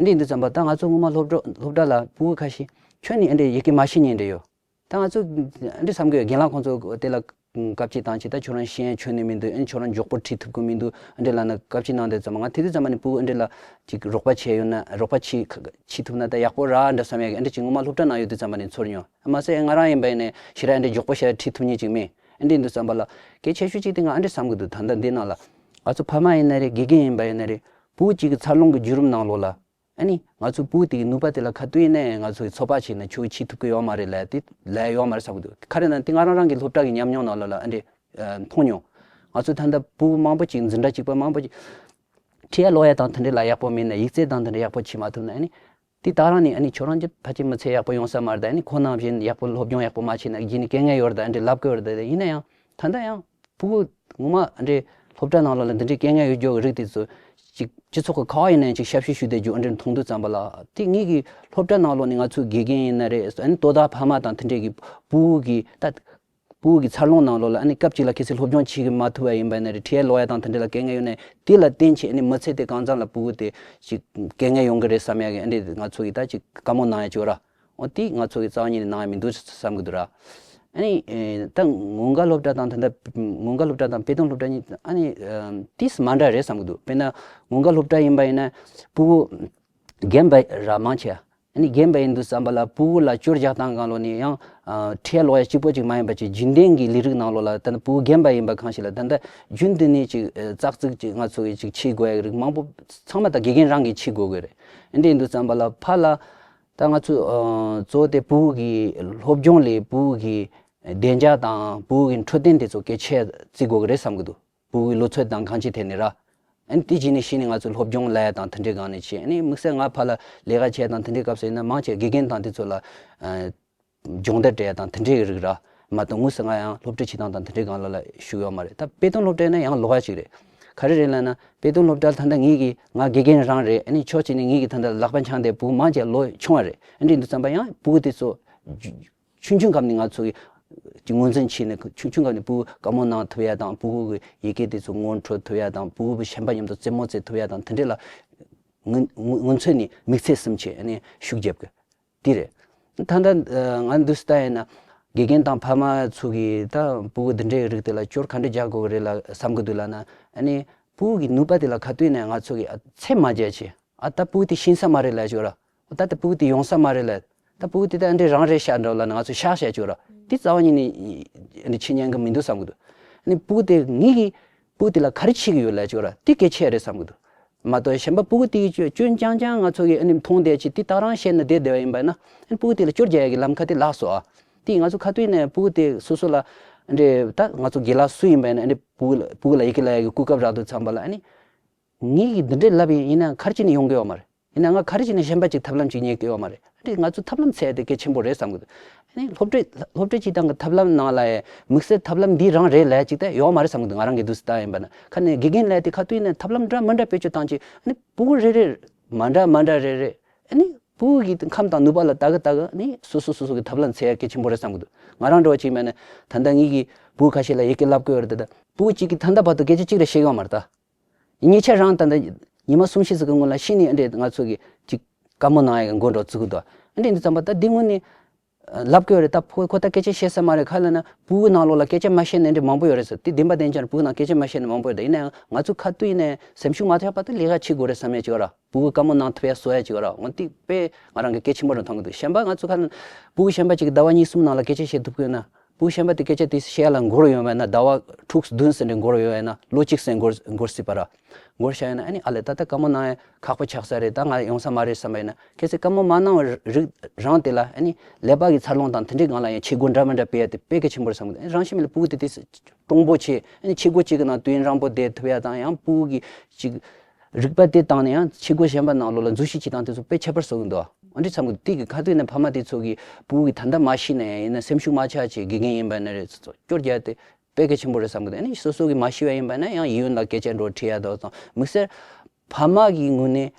འདྲས་ཡིན་དུས་ཙམ་པ་ད་ང་ཚོ་སྔོན་མ་སློབ་གྲྭ་སློབ་གྲྭ་ལ་ཕྲུ་གུ་ཁ་ཤས་ཁྱོན་ནས་ཨ་འདྲས་ཡི་གེ་མ་ཤེས་མཁན་འདྲས་ཡོད། ད་ང་ཚོ་ཨ་འདྲས་བསམ་གི་ཡོད། རྒན་ལགས་ཁོང་ཚོ་དེ་ལ་བཀའ་ཕྱི་བཏང་བྱས། ད་ཁྱོད་རང་ཤེས་ཡ་ཁྱོན་ནས་མི་འདུག་ཨ་ནི་ཁྱོད་རང་མགྱོགས་པོ་ཁྲིད་ཐུབ་ཀྱི་མི་འདུག་ཨ་འདྲས་ལབ་ནས་བཀའ་ཕྱི་གནང་དུས་ཙམ་པ། ང་དེ་དུས་ཙམ་པ་ནས་ཕྲུ་གུ་ཨ་འདྲས་ལ་ཅིག་རོགས་པ་བྱས་ཡོད་ན། རོགས་པ་བྱེད་བྱེད་ཐུབ་ན་ད་ཡག་པོ་རེད་འདྲ་བསམ་ཡ་གི་ཨ་འདྲས་ཅིག་སྔོན་མ་སློབ་གྲྭ་ནང་ཡོད་དུས་ཙམ་པ་ནས་ཚོར་མྱོང་། མ་ཟད་ང་རང་ཡིན་པ་ཡིན་ནའི་ཞེ་དྲག་ཨ་འདྲས་མགྱོགས་པོ་ཞེ་དྲག་ཁྲིད་ཐུབ་མཁན་ཅིག་མེད། ཨ་འདྲས་ཡིན་དུས་ཙམ་པ་ལ་གལ་ཆེ་ཤོས་ཅིག་དེ་ང་ཨ་འདྲས་བསམ་གི་འདུག་ད་ལྟ་འདི་ནང་ལ་ང་ཚོ་ཕ་མ་ཡིན་ན་རེད། དགེ་རྒན་ཡིན་པ་ཡིན་ན་རེད། ཕྲུ་གུ་གཅིག་གི་འཚར་ལོངས་ཀྱི་བརྒྱུད་རིམ་ནང་ལོགས་ལ། ཨ་ནི་ང་ཚོའི་ཕྲུ་གུ་དེ་གི་ནུས་པ་དེ་ལ་ག་དུས་ཡིན་ནའི་ང་ཚོ་གིས་ཚོད་དཔག་བྱས་ན་ཁྱོད་ཀྱིས་བྱེད་ཐུབ་ཀྱི་ཡོད་མ་རེད་ལབ་དེ་ལབ་ཡོད་མ་རེད་བསམ་གི་འདུག་ག་རེ་ན་དེ་ང་རང་རང་གི་སློབ་གྲྭ་གི་ཉམས་མྱོང་ནང་ལོགས་ལ་ཨ་འདྲས་ཨ་མཐོང་མྱོང་། ང་ཚོ་ད་ལྟ་ཕྲུ་གུ་མང་པོ་ཅིག་འཛིན་གྲྭ་གཅིག་པ་མང་པོ་ཅིག་ཁྲིད་ཡ་ཀློག་ཡ་དང་དེ་འདྲས་ལ་ཡག་པོ་མེད་ན། ཡིག་རྩལ་དང་དེ་འདྲས་ཡག་པོ་བྱེད་མ་ཐུབ་ན། ཨ་ནི་དེ་ད་རང་ནས་ཨ་ནི་ཁྱོད་རང་གི་ཕལ་ཆེར་མི་ཚེ་ཡག་པོ་ཡོང་ས་མ་རེད། ད་ཨ་ནི་ཁོ་ནང་བཞིན་ཡག་པོ་སློབ་སྦྱོང་ཡག་པོ་མ་བྱས་ན་རྗེས་ནས་དཀའ་ངལ་ཡོད་རེད། ད་ཨ་འདྲས་ལབ་ཀྱི་ཡོད་རེད། ད་ཡིན་ན་ཡང་ད་ལྟ་ཡང་ཕྲུ་གུ་ངོ་མ་ཨ་འདྲས་སློབ་གྲྭ་ནང་ལོགས་ལ་འདི་འདྲས་དཀའ་ངལ་ཡོད་རྒྱུ་གི་རིགས་དེ་ཚོ་ཅིག་སྤྱི་ཚོགས་ཀྱི་ག་བ་ཡིན་ན་ཡང་ཅིག་ཞབས་ཞུ་ཞུས་བསྡད་རྒྱུ་ཨ་འདྲས་མཐོང་དུས་ཙམ་པ་ལ། དེ་ངེད་ཀྱི་སློབ་གྲྭ་ནང་ལོགས་ནས་ང་ཚོའི་དགེ་རྒན་ཡིན་ན་རེད། ཨ་ནི་དོ་བདག་ཕ་མ་དང་དེ་འདྲས་ཀྱི་ཕྲུ་གུ་གི་ད་ཕྲུ་གུ་གི་འཚར་ལོངས་ནང་ལོགས་ལ་ཨ་ནི་སྐབས་གཅིག་ལ་གལ་སྲིད་སློབ་སྦྱོང་བྱེད་ཀྱི་མ་ཐུབ་པ་ཡིན་པ་ཡིན་ན་རེད། ཁྲིད་ཡ་ཀློག་ཡ་དང་དེ་འདྲས་ལ་དཀའ་ངལ་ཡོད་ན་དེ་ལ་བརྟེན་བྱས་ཨ་ནི་མི་ཚེ་དེ་གང་ཙམ་ལ་ཕྲུ་གུ་དེ་ཅིག་དཀའ་ངལ་ཡོང་གི་རེད་བསམ་ཡ་གི་ཨ་འདྲས་ང་ཚོ་གི་ད་ཅིག་བཀའ་མོལ་གནང་ཡ་ཅིག་ཡོད་ར། འོ་དེ་ང་ཚོ་གི་རྩ་བ་ཉིད་ནས་གནང་ཡ་མི་འདུག་བསམ་གི་འདུག་ར། ཨ་ནི་ཨེ་ད་སྔོན་འགྲོ་སློབ་གྲྭ་དང་ད་ལྟ་སྔོན་འགྲོ་སློབ་གྲྭ་དང་དཔེ་སྟོན་སློབ་གྲྭ་གཉིས་ཨ་ནི་ཨ་དེས་མ་འདྲ་རེད་བསམ་གི་འདུག་དཔེར་ན་སྔོན་འགྲོ་སློབ་གྲྭ་ཡིན་པ་ཡིན་ན་ཕྲུ་གུ་རྒན་པ་ར་མང་ཆེ། ཨ་ནི་རྒན་པ་ཡིན་དུས་ཙམ་པ་ལ་ཕྲུ་གུ་ལ་སྐྱོར་རྒྱག་སྟངས་སྒང་ལོགས་ནས་ཡང་ཨ་ཁྲིད་ཡ་ཀློག་ཡ་གཅིག་པོ་ཅིག་མ་ཡིན་པ་ཅིག་རྒྱུན་ལྡན་གྱི་ལས་རིགས་ནང་ལོགས་ལ་ད་ལྟ་ཕྲུ་གུ་རྒན་པ་ཡིན་པ་གང་ཞིག་ལ་ད་ལྟ་རྒྱུན་དུ་ནས་ཅིག་ཨ་ཙག་ཙིག་ཅིག་ང་ཚོ་གིས་ཅིག་བྱེད་དགོས་ཡ་རིགས་མང་པོ་ཚང་མ་ད་དགེ་རྒན་རང་གིས་བྱེད་དགོས་ཀྱི་རེད། ཨ་འདྲས་ཡིན་དུས་ཙམ་པ་ལ་ཕར་ལ་ད་ང་ཚོ་ཨ་གཙོ་བོ་དེ་ཕྲུ་གུ་གི་སློབ་སྦྱོང་ལས་ཕྲུ་གུ་གི་བདེ་འཇགས་དང་ཕྲུ་གུ་གི་འཕྲོད་བསྟེན་དེ་ཚོ་གལ་ཆེ་བརྩི་དགོས་ཀྱི་རེད་བསམ་གྱི་འདུག་ཕྲུ་གུའི་ལོ་ཚོད་དང་གང་ཅིའི་ཐད་ནས་ར། ཨ་ནི་དེ་རྗེས་ནས་གཞི་ནས་ང་ཚོ་སློབ་སྦྱོང་ལ་ཡ་དང་དེ་འདྲའི་སྒང་ནས་བྱས། ཨ་ནི་དམིགས་བསལ་ང་ཕར་ལ་ལས་ཀ་བྱས་དང་དེ་འདྲའི་སྐབས་སུ་ཡིན་ན་མང་ཆེ་དགེ་རྒན་དང་དེ་ཚོ་ལ་ཨ་སྦྱོང་བརྡར་སྤྲད་ཡ་དང་དེ་འདྲའི་རིགས་ར། མ་གཏོགས་དངོས་སུ་ང་ཡང་སློབ་ཁྲིད་བྱེད་སྟངས་དང་དེ་འདྲའི་སྒང་ལ་ལ་ཞུགས་ཡོད་མ་རེད། ད་དཔེ་སྟོན་སློབ་གྲྭ་ཡིན་ན་ཡང་ལོགས་ཀ་ཅིག་རེད། ག་རེ་རེད་ལབ་ན་དཔེ་སྟོན་སློབ་གྲྭ་ལ་ད་ལྟ་ངེད་ཀྱི་ང་དགེ་རྒན་རང་རེད། ཨ་ནི་ཕྱོགས་གཅིག་ནས་ངེད་ཀྱི་ད་ལྟ་ལག་པ་འཆང་བསྡད་ཕྲུ་གུ་མང་ཆེ་ལོ་ཆུང་བ་རེད། ཨ་འདྲས་ཡིན་དུས་ཙམ་པ་ཡང་ཕྲུ་གུ་དེ་ཚོ་ཆུང་ཆུང་སྐབས་ནས་ང་ཚོ་གི་ངོས་འཛིན་བྱས་ནས་ཆུང་ཆུང་སྐབས་ནས་ཕྲུ་གུ་བཀའ་མོལ་གནང་ཐུབ་ཡ་དང་། ཕྲུ་གུ་གི་ཡི་གེ་དེ་ཚོ་ངོ་འཕྲོད་ཐུབ་ཡ་དང་། ཕྲུ་གུ་གཞན་པ་མཉམ་དུ་རྩེད་མོ་རྩེ་ཐུབ་ཡ་དང་། དེ་འདྲས་ལ་ངོས་ངོས་ངོས་འཛིན་ནས་དམིགས་ཚད་ཟིན་བྱས་ཨ་ནི་ཤུགས་རྒྱབ་གི་དེ་རེད། ད་ལྟ་ང་འདུག་སེ་ལྟ་ཡིན་ན་དགེ་རྒན་དང་ཕ་མ་ཚོ་གིས་ད་ཕྲུ་གུ་འདི་འདྲའི་རིགས་དེ་ལ་སྐྱོར་ག་འདྲས་རྒྱག་དགོས་ཀྱི་རེད་ལ་བསམ་གི་འདུག་ལབ་ན། ཨ་ནི་ཕྲུ་གུ་གི་ནུས་པ་དེ་ལ་ག་དུས་ནས་ང་ཚོ་གིས་ཨ་ཚད་མ་བརྒྱབ་བྱས། ཨ་ད་ཕྲུ་གུ་དེ་ཤེས་ས་མ་རེད་ལབ་ཆོག་ར། ད་ལྟ་ཕྲུ་གུ་དེ་ཡོང་ས་མ་རེད་ལ། ད་ཕྲུ་གུ་དེ་ད་འདྲས་རང་རེད་ཤག་འདྲ་ལབ་ན་ང་ཚོ་ཤག་བཤད་ཆོག་ར། དེ་རྩ་བ་ཉིད་ནས་འདྲས་བྱེད་ཉན་གི་མི་འདུག་བསམ་གི་འདུག་ཨ་ནི་ཕྲུ་གུ་དེ་ངེད་ཀྱིས་ཕྲུ་གུ་དེ་ལ་ག་རེ་བྱེད་ཀྱི་ཡོད་ལབ་ཆོག་ར། དེ་གལ་ཆེ་རེད་བསམ་གི་འདུག་མ་གཏོགས་གཞན་པ་ཕྲུ་གུ་དེ་གི་སྐྱོན་རྐྱང་རྐྱང་ང་ཚོ་གིས་ཨ་ནི་མཐོང་བསྡད་ཅིག་དེ་ད་རང་བཤད་ན་བསྡད་བསྡད་པ་ཡིན་པ་ན། ཨ་ནི་ཕྲུ་གུ་དེ་ལ་སྐྱོར་རྒྱག་ཡ་གི་ལམ་ཁ་དེ་ལགས་སོ། ཨ་དེ་ང་ཚོ་ག་དུས་ནས་ཕྲུ་གུ་དེ་སོ་སོ་ལ་འདྲས་ད་ང་ཚོ་དགེ་ལགས་སུ་ཡིན་པ་ཡིན་ན་ཨ་ནི་ཕྲུ་གུ་ལ་ཕྲུ་གུ་ལ་ཡི་གེ་ལབ་ཡ་གི་གོ་སྐབས་རག་དུས་ཙམ་པ་ལ། ཨ་ནི་ངེད་ཀྱིས་འདི་འདྲས་ལབ་ཡིན། ཡིན་ན་ག་རེ་བྱས་ནས་ཡོང་གི་ཡོད་མ་རེད། ཡིན་ན་ང་ག་རེ་བྱས་ནས་གཞན་པ་ཅིག་ཐབས་ལམ་ཅིག་རྙེད་ཀྱི་ཡོད་མ་རེད། ཨ་ནི་ང་ཚོ་ཐབས་ལམ་ཟེར་ཡ་དེ་གལ་ཆེན་པོ་རེད་བསམ་གི་འདུག་ཨ་ནི་སློབ་ཁྲིད་སློབ་ཁྲིད་བྱེད་སྟངས་ཀྱི་ཐབས་ལམ་ནང་ལ་ཡ་དམིགས་བསལ་ཐབས་ལམ་འདི་རང་རེད་ལབ་ཡ་ཅིག་ད་ཡོད་མ་རེད་བསམ་གི་འདུག་ང་རང་གི་འདུག་སེ་ལྟ་ཡིན་པ་ན། ཁ་ནས་དགེ་རྒན་ལབ་ཡ་དེ་ག་དུས་ནས་ཐབས་ལམ་འདྲ་མི་འདྲ་བེད་སྤྱོད་བཏང་བྱས། ཨ་ནི་ཕྲུ་གུ་རེ་རེ་མ་འདྲ་མ་འདྲ་རེ་རེ། ཨ་ནི་ ཕྲུ་གུ་གི་ཁམས་དང་ནུས་པ་ལ་ལྟ་གི་ལྟ་གི་ནི་སོ་སོ་སོ་སོ་གི་ཐབས་ལམ་འཚོལ་ཡ་གལ་ཆེན་པོ་རེད་བསམ་གི་འདུག་ང་རང་འདྲ་བ་ཅིག་མེད་ན་ད་ལྟ་ངེད་ཀྱི་ཕྲུ་གུ་ཁ་ཤས་ལ་ཡི་གེ་བསླབ་དགོས་ཡོད་རེད། ད་ལྟ་ཕྲུ་གུ་གཅིག་གིས་ད་ལྟ་བར་དུ་སྐད་ཆ་གཅིག་རེ་བཤད་ཡོད་མ་རེད་ད། ཉེ་ཆར་རང་ད་ལྟ་ཉི་མ་གསུམ་བཞི་ཙམ་གི་སྔོན་ལ་ཤི་ནས་ཨ་འདྲས་ང་ཚོ་གི་ཅིག་བཀའ་མོལ་གནང་ཡ་གི་མགོ་འདྲ་བཙུགས་གི་འདུག་ཨ་འདྲས་འདི་ཙམ་པ་ད་འདི་སྔོན་ནས་ལབ་དགོས་རེད། ད་ཕོ་ཁོ་ད་སྐད་ཆ་བཤད་ས་མ་རེད། ག་ལབ་ན་ཕྲུ་གུ་ནང་ལོགས་ལ་སྐད་ཆ་མ་བཤད་ནས་འདྲ་མང་པོ་ཡོད་རེད་ཟེར། དེ་བདེན་པ་བདེན་ཅན་ཕྲུ་གུ་ནང་སྐད་ཆ་མ་བཤད་ནས་མང་པོ་ཡོད། ད་ཡིན་ན་ཡང་ང་ཚོ་ཁ་ཐུག་ཡིན་ན་ཡང་སེམས་ཤུགས་མ་ཆག་བར་དུ་ལས་ཀ་བྱེད་དགོས་རེད་བསམ་ཡ་ཅིག་ཡོད་ར། ཕྲུ་གུ་བཀའ་མོལ་གནང་ཐུབ་ཡ་བཟོ་ཡ་ཅིག་ཡོད་ར། འོ་དེ་དཔེ་ང་རང་གི་གལ་ཆེན་པོ་རུ་མཐོང་གི་འདུག་གཞན་པ་ང་ཚོ་ཁ་ན་ཕྲུ་གུ་གཞན་པ་ཅིག་ཟླ་བ་གཉིས་གསུམ་ནང་ལ་སྐད་ཆ་བཤད་ཐུབ་ཀྱི་ཡོད་ན། ཕྲུ་གུ་གཞན་པ་དེ་སྐད་ཆ་དེ་བཤད་ལ་འགོར་ཡོང་བས་ན་ཟླ་བ་དྲུག་བདུན་ཟེར་འདྲ་འགོར་ཡོང་བས་ན་ལོ་གཅིག་ཟེར་འགོར་འགོར་སྲིད་པ་ར། འགོར་བཞག་ཡོད་ན་ཨ་ནི་ཨ་ལས་ད་ལྟ་བཀའ་མོལ་གནང་ཡ་ཁག་པོ་ཆགས་ས་རེད། ད་ང་ཡོང་ས་མ་རེད་བསམ་པ་ཡིན་ན་གལ་སྲིད་བཀའ་མོལ་མ་གནང་བའི་རིགས་རང་དེ་ལ་ཨ་ནི་ཀླད་པ་གི་འཚར་ལོངས་དང་དེ་འདྲའི་སྒང་ལ་ཡང་བྱེད་སྒོ་འདྲ་མི་འདྲ་སྤེལ་ཡ་དེ་དཔེ་གལ་ཆེན་པོ་རེད་བསམ་གི་འདུག་རང་བཞིན་མེད་ལ་ཕྲུ་གུ་དེ་དེ་གྲུང་པོ་བྱེད་ཨ་ནི་བྱེད་སྒོ་གཅིག་གི་ནང་དུས་ཡུན་རིང་པོ་བསྡད་ཐུབ་ཡ་དང་ཡང་ཕྲུ་གུ་གི་ཅིག་རིག་པ་དེ་བཏང་ནས་ཡང་བྱེད་སྒོ་གཞན་པ་ནང་ལོགས་ལ་འཛུལ་ཞུགས་བྱེད་སྟངས་དེ་ཚོ་དཔེ་ཁྱད་པར་བཟོ་གི་འདུག་འོ་འདྲ་བསམ་གི་འདུག་དེ་གི་ཁ་ཐུག་ནས་ཕ་མ་དེ་ཚོ་གི་ཕྲུ་གུ་གི་ད་ལྟ་མ་ཤི་ན་ཡང་ཡིན་ན་སེམས་ཤུགས་མ་ཆག་ཅིག་དགེ་རྒན་ཡིན་པ་ན་རེད་ཚོ་སྐྱོར་རྒྱག་དེ་དཔེ་གལ་ཆེན་པོ་རེད་བསམ་གི་འདུག་ཨ་ནི་སོ་སོ་གི་མ་ཤི་བ་ཡིན་པ་ན་ཡང་ཡིད་འོང་ལ་སྐད་ཆ་འདྲ་དྲིས་ཡ་དང་དམིགས་བསལ་ཕ་མ་གི་ངོས་ནས་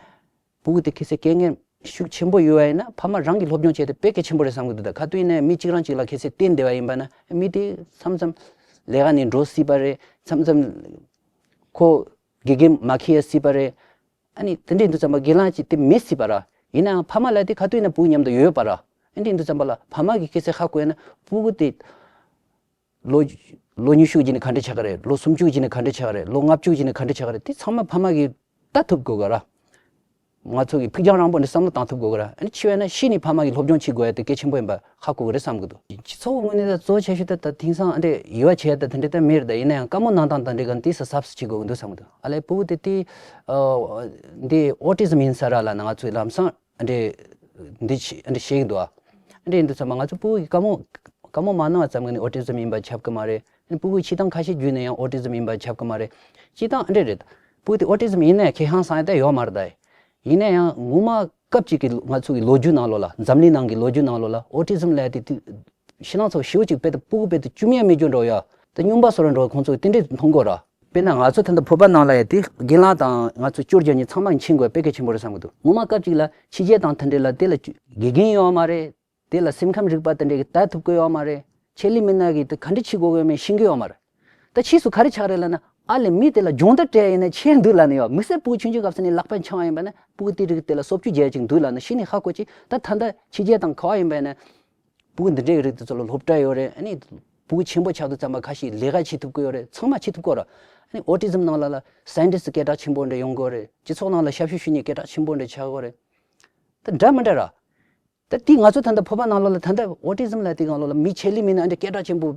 ཕྲུ་གུ་དེ་ཁ་སང་དཀའ་ངལ་ཤུགས་ཆེན་པོ་ཡོད་པ་ཡིན་ན་ཕ་མ་རང་གི་སློབ་སྦྱོང་བྱས་ཏེ་དཔེ་གལ་ཆེན་པོ་རེད་བསམ་གི་འདུག་ད་ཁ་ཐུག་ཡིན་ན་མི་གཅིག་རང་གཅིག་ལ་ཁ་སང་བརྟེན་བསྡད་པ་ཡིན་པ་ན་མི་དེ་མཚམས་མཚམས་ལས་ཀ་ནས་འགྲོ་སྲིད་པ་རེད། མཚམས་མཚམས་ཁོ་དགེ་རྒན་མ་འཁྱེར་ཡ་སྲིད་པ་རེད། ཨ་ནི་དེ་འདྲས་འདུག་ཙམ་པ་དགེ་ལགས་ཀྱིས་དེ་མེད་སྲིད་པ་ར། ཡིན་ནའང་ཕ་མ་ལ་དེ་ཁ་ཐུག་ཡིན་ན་ཕྲུ་གུ་མཉམ་དུ་ཡོད་པ་ར། ཨ་འདྲས་འདུག་ཙམ་པ་ལ་ཕ་མ་གིས་ཁ་སང་ཧ་གོ་ཡ་ན་ཕྲུ་གུ་དེ་ལོ་ལོ་ཉི་ཤུ་གི་ནས་ག་འདྲས་ཆགས་ཀྱི་རེད། ལོ་སུམ་ཅུ་གི་ནས་ག་འདྲས་ཆགས་ཀྱི་རེད། ལོ་ལྔ་བཅུ་གི་ནས་ག་འདྲས་ཆགས་ཀྱི་རེད། དེ་ཚང་མ་ཕ་མ་གིས་ལྟ་ཐུབ་དགོས་ག་ར། ང་ཚོ་གིས་ཕུགས་རྒྱང་རིང་པོ་ནས་བསམ་བློ་བཏང་ཐུབ་དགོས་གི་ར། ཨ་ནི་འཆི་བས་ན་ཤི་ནས་ཕ་མ་གིས་སློབ་སྦྱོང་བྱེད་དགོས་ཡ་དེ་གལ་ཆེན་པོ་ཡིན་པ་ཧ་གོ་གི་རེད་བསམ་གི་འདུག་སྤྱི་ཚོགས་ཀྱི་ངོས་ནས་ད་གཙོ་བོ་ཆེ་ཤོས་ད་ད་དེང་སང་ཨ་འདྲས་ཡུ་བ་བྱས་ད་དེ་འདྲས་ད་མེད་རེད། ད་ཡིན་ན་ཡང་བཀའ་མོལ་གནང་སྟངས་ད་འདྲས་ག་འདི་ས་ཟབ་སུ་བྱེད་དགོས་གི་འདུག་བསམ་གི་འདུག་ཨ་ལས་ཕྲུ་གུ་དེ་དེ་འདི་ཨོ་ཊི་ཛམ་ཡིན་ས་ར་ལབ་ན་ང་ཚོའི་ལམ་སང་ཨ་འདྲས་འདི་ཨ་འདྲས་བཤད་གི་འདུག་ཨ་འདྲས་ཡིན་དུས་ཙམ་པ་ང་ཚོ་ཕྲུ་གུ་གི་བཀའ་མོལ་བཀའ་མོལ་མ་གནང་བ་ཙམ་གི་ནི་ཨོ་ཊི་ཛམ་ཡིན་པ་ཁྱབ་གི་མ་རེད། ཨ་ནི་ཕྲུ་གུའི་སྤྱིར་བཏང་ཁ་ཤས་བརྒྱུད་ནས་ཡང་ཨོ་ཊི་ཛམ་ཡིན་པ་ཁྱབ་གི་མ་རེད། སྤྱིར་བཏང་ཨ་འདྲས་རེད། ཕྲུ་གུ་དེ་ཨོ་ཊི་ཛམ་ཡིན་ན་ཡང་ཁེ་ཧང་སང་ཡ་ད་ཡོད་མ་རེད་ད། ཡིན་ན་ཡང་ངོ་མ་སྐབས་གཅིག་གི་ང་ཚོ་གི་ལོ་རྒྱུས་ནང་ལོགས་ལ་འཛམ་གླིང་ནང་གི་ལོ་རྒྱུས་ནང་ལོགས་ལ་ཨོ་ཊི་ཛམ་ལབ་ཡ་དེ་དུས་ཕྱི་ནང་ཚོ་ཞེ་པོ་ཅིག་དཔེ་ད་ཕྲུ་གུ་དཔེ་ད་བཅུ་མེད་མེད་རྒྱུ་འགྲོ་ཡ། ད་སྨྱོན་པ་བཟོ་ར་འགྲོ་ཁོང་ཚོ་གི་དེ་འདྲས་མཐོང་གོ་ར། དཔེར་ན་ང་ཚོ་ད་ལྟ་བོད་པ་ནང་ལ་ཡ་དེ་རྒན་ལགས་དང་ང་ཚོ་སྐྱོར་རྒྱག་མཁན་ཚང་མ་མཁྱེན་དགོས་དཔེ་གལ་ཆེན་པོ་རེད་བསམ་གི་འདུག་ངོ་མ་སྐབས་གཅིག་ལ་ཕྱི་རྒྱལ་དང་དེ་འདྲས་ལ་དེ་ལ་དགེ་རྒན་ཡོད་མ་རེད། དེ་ལ་སེམས་ཁམས་རིག་པ་དེ་འདྲས་ཀྱི་ལྟ་ཐུབ་ཀྱི་ཡོད་མ་རེད། ཆེད་ལས་མི་སྣ་གིས་དེ་ག་འདྲ་བྱེད་དགོས་ཀྱི་ཡོད་མེད་ཤེས་ཀྱི་ཡོད་མ་རེད། ད་ཕྱིས་སུ་ག་རེ་ཆགས་རེད་ལབ་ན་ཨ་ལས་མི་དེ་ལ་སྦྱོང་བརྡར་སྤྲད་ཡིན་ན་ཆེ་འདུག་ལབ་ནི་ཡོད། དམིགས་བསལ་ཕྲུ་གུ་ཆུང་ཆུང་སྐབས་སུ་ནས་ལག་པ་འཆང་བ་ཡིན་པ་ན་ཕྲུ་གུ་དེ་རིགས་དེ་ལ་སོབ་ཆུ་རྒྱག་ཅིག་འདུག་ལབ་ན་ཤི་ནས་ཧ་གོ་ཅིག་ད་ད་ལྟ་ཕྱི་རྒྱལ་དང་ག་བ་ཡིན་པ་ཡིན་ན་ཕྲུ་གུ་འདི་འདྲའི་རིགས་དེ་ཚོ་ལ་སློབ་གྲྭ་ཡོད་རེད། ཨ་ནི་ཕྲུ་གུ་ཆེན་པོ་ཆགས་དུས་ཙམ་པ་ཁ་ཤས་ལས་ཀ་བྱེད་ཐུབ་ཀྱི་ཡོད་རེད། ཚང་མ་བྱེད་ཐུབ་ཀྱི་ཡོད་རེད། ཨ་ནི་ཨོ་ཊི་ཛམ་ནང་ལ་ལ་སའེན་ཊིསི་སྐད་གྲགས་ཆེན་པོ་འདྲ་ཡོང་གི་ཡོད་རེད། སྤྱི་ཚོགས་ནང་ལ་ཞབས་ཞུ་ཞུ་མཁན་སྐད་གྲགས་ཆེན་པོ་འདྲ་ཆགས་ཀྱི་ཡོད་རེད། ད་འདྲ་མི་འདྲ་ར། ད་དེ་ང་ཚོ་ད་ལྟ་བོད་པ་ནང་ལོགས་ལ་ད་ལྟ་ཨོ་ཊི་ཛམ་ལབ་དེ་སྒང་ལོགས་ལ་མི་ཆེད་ལས་མི་སྣ་ཨ་འདྲ་སྐད་གྲགས་ཆེན་པོ་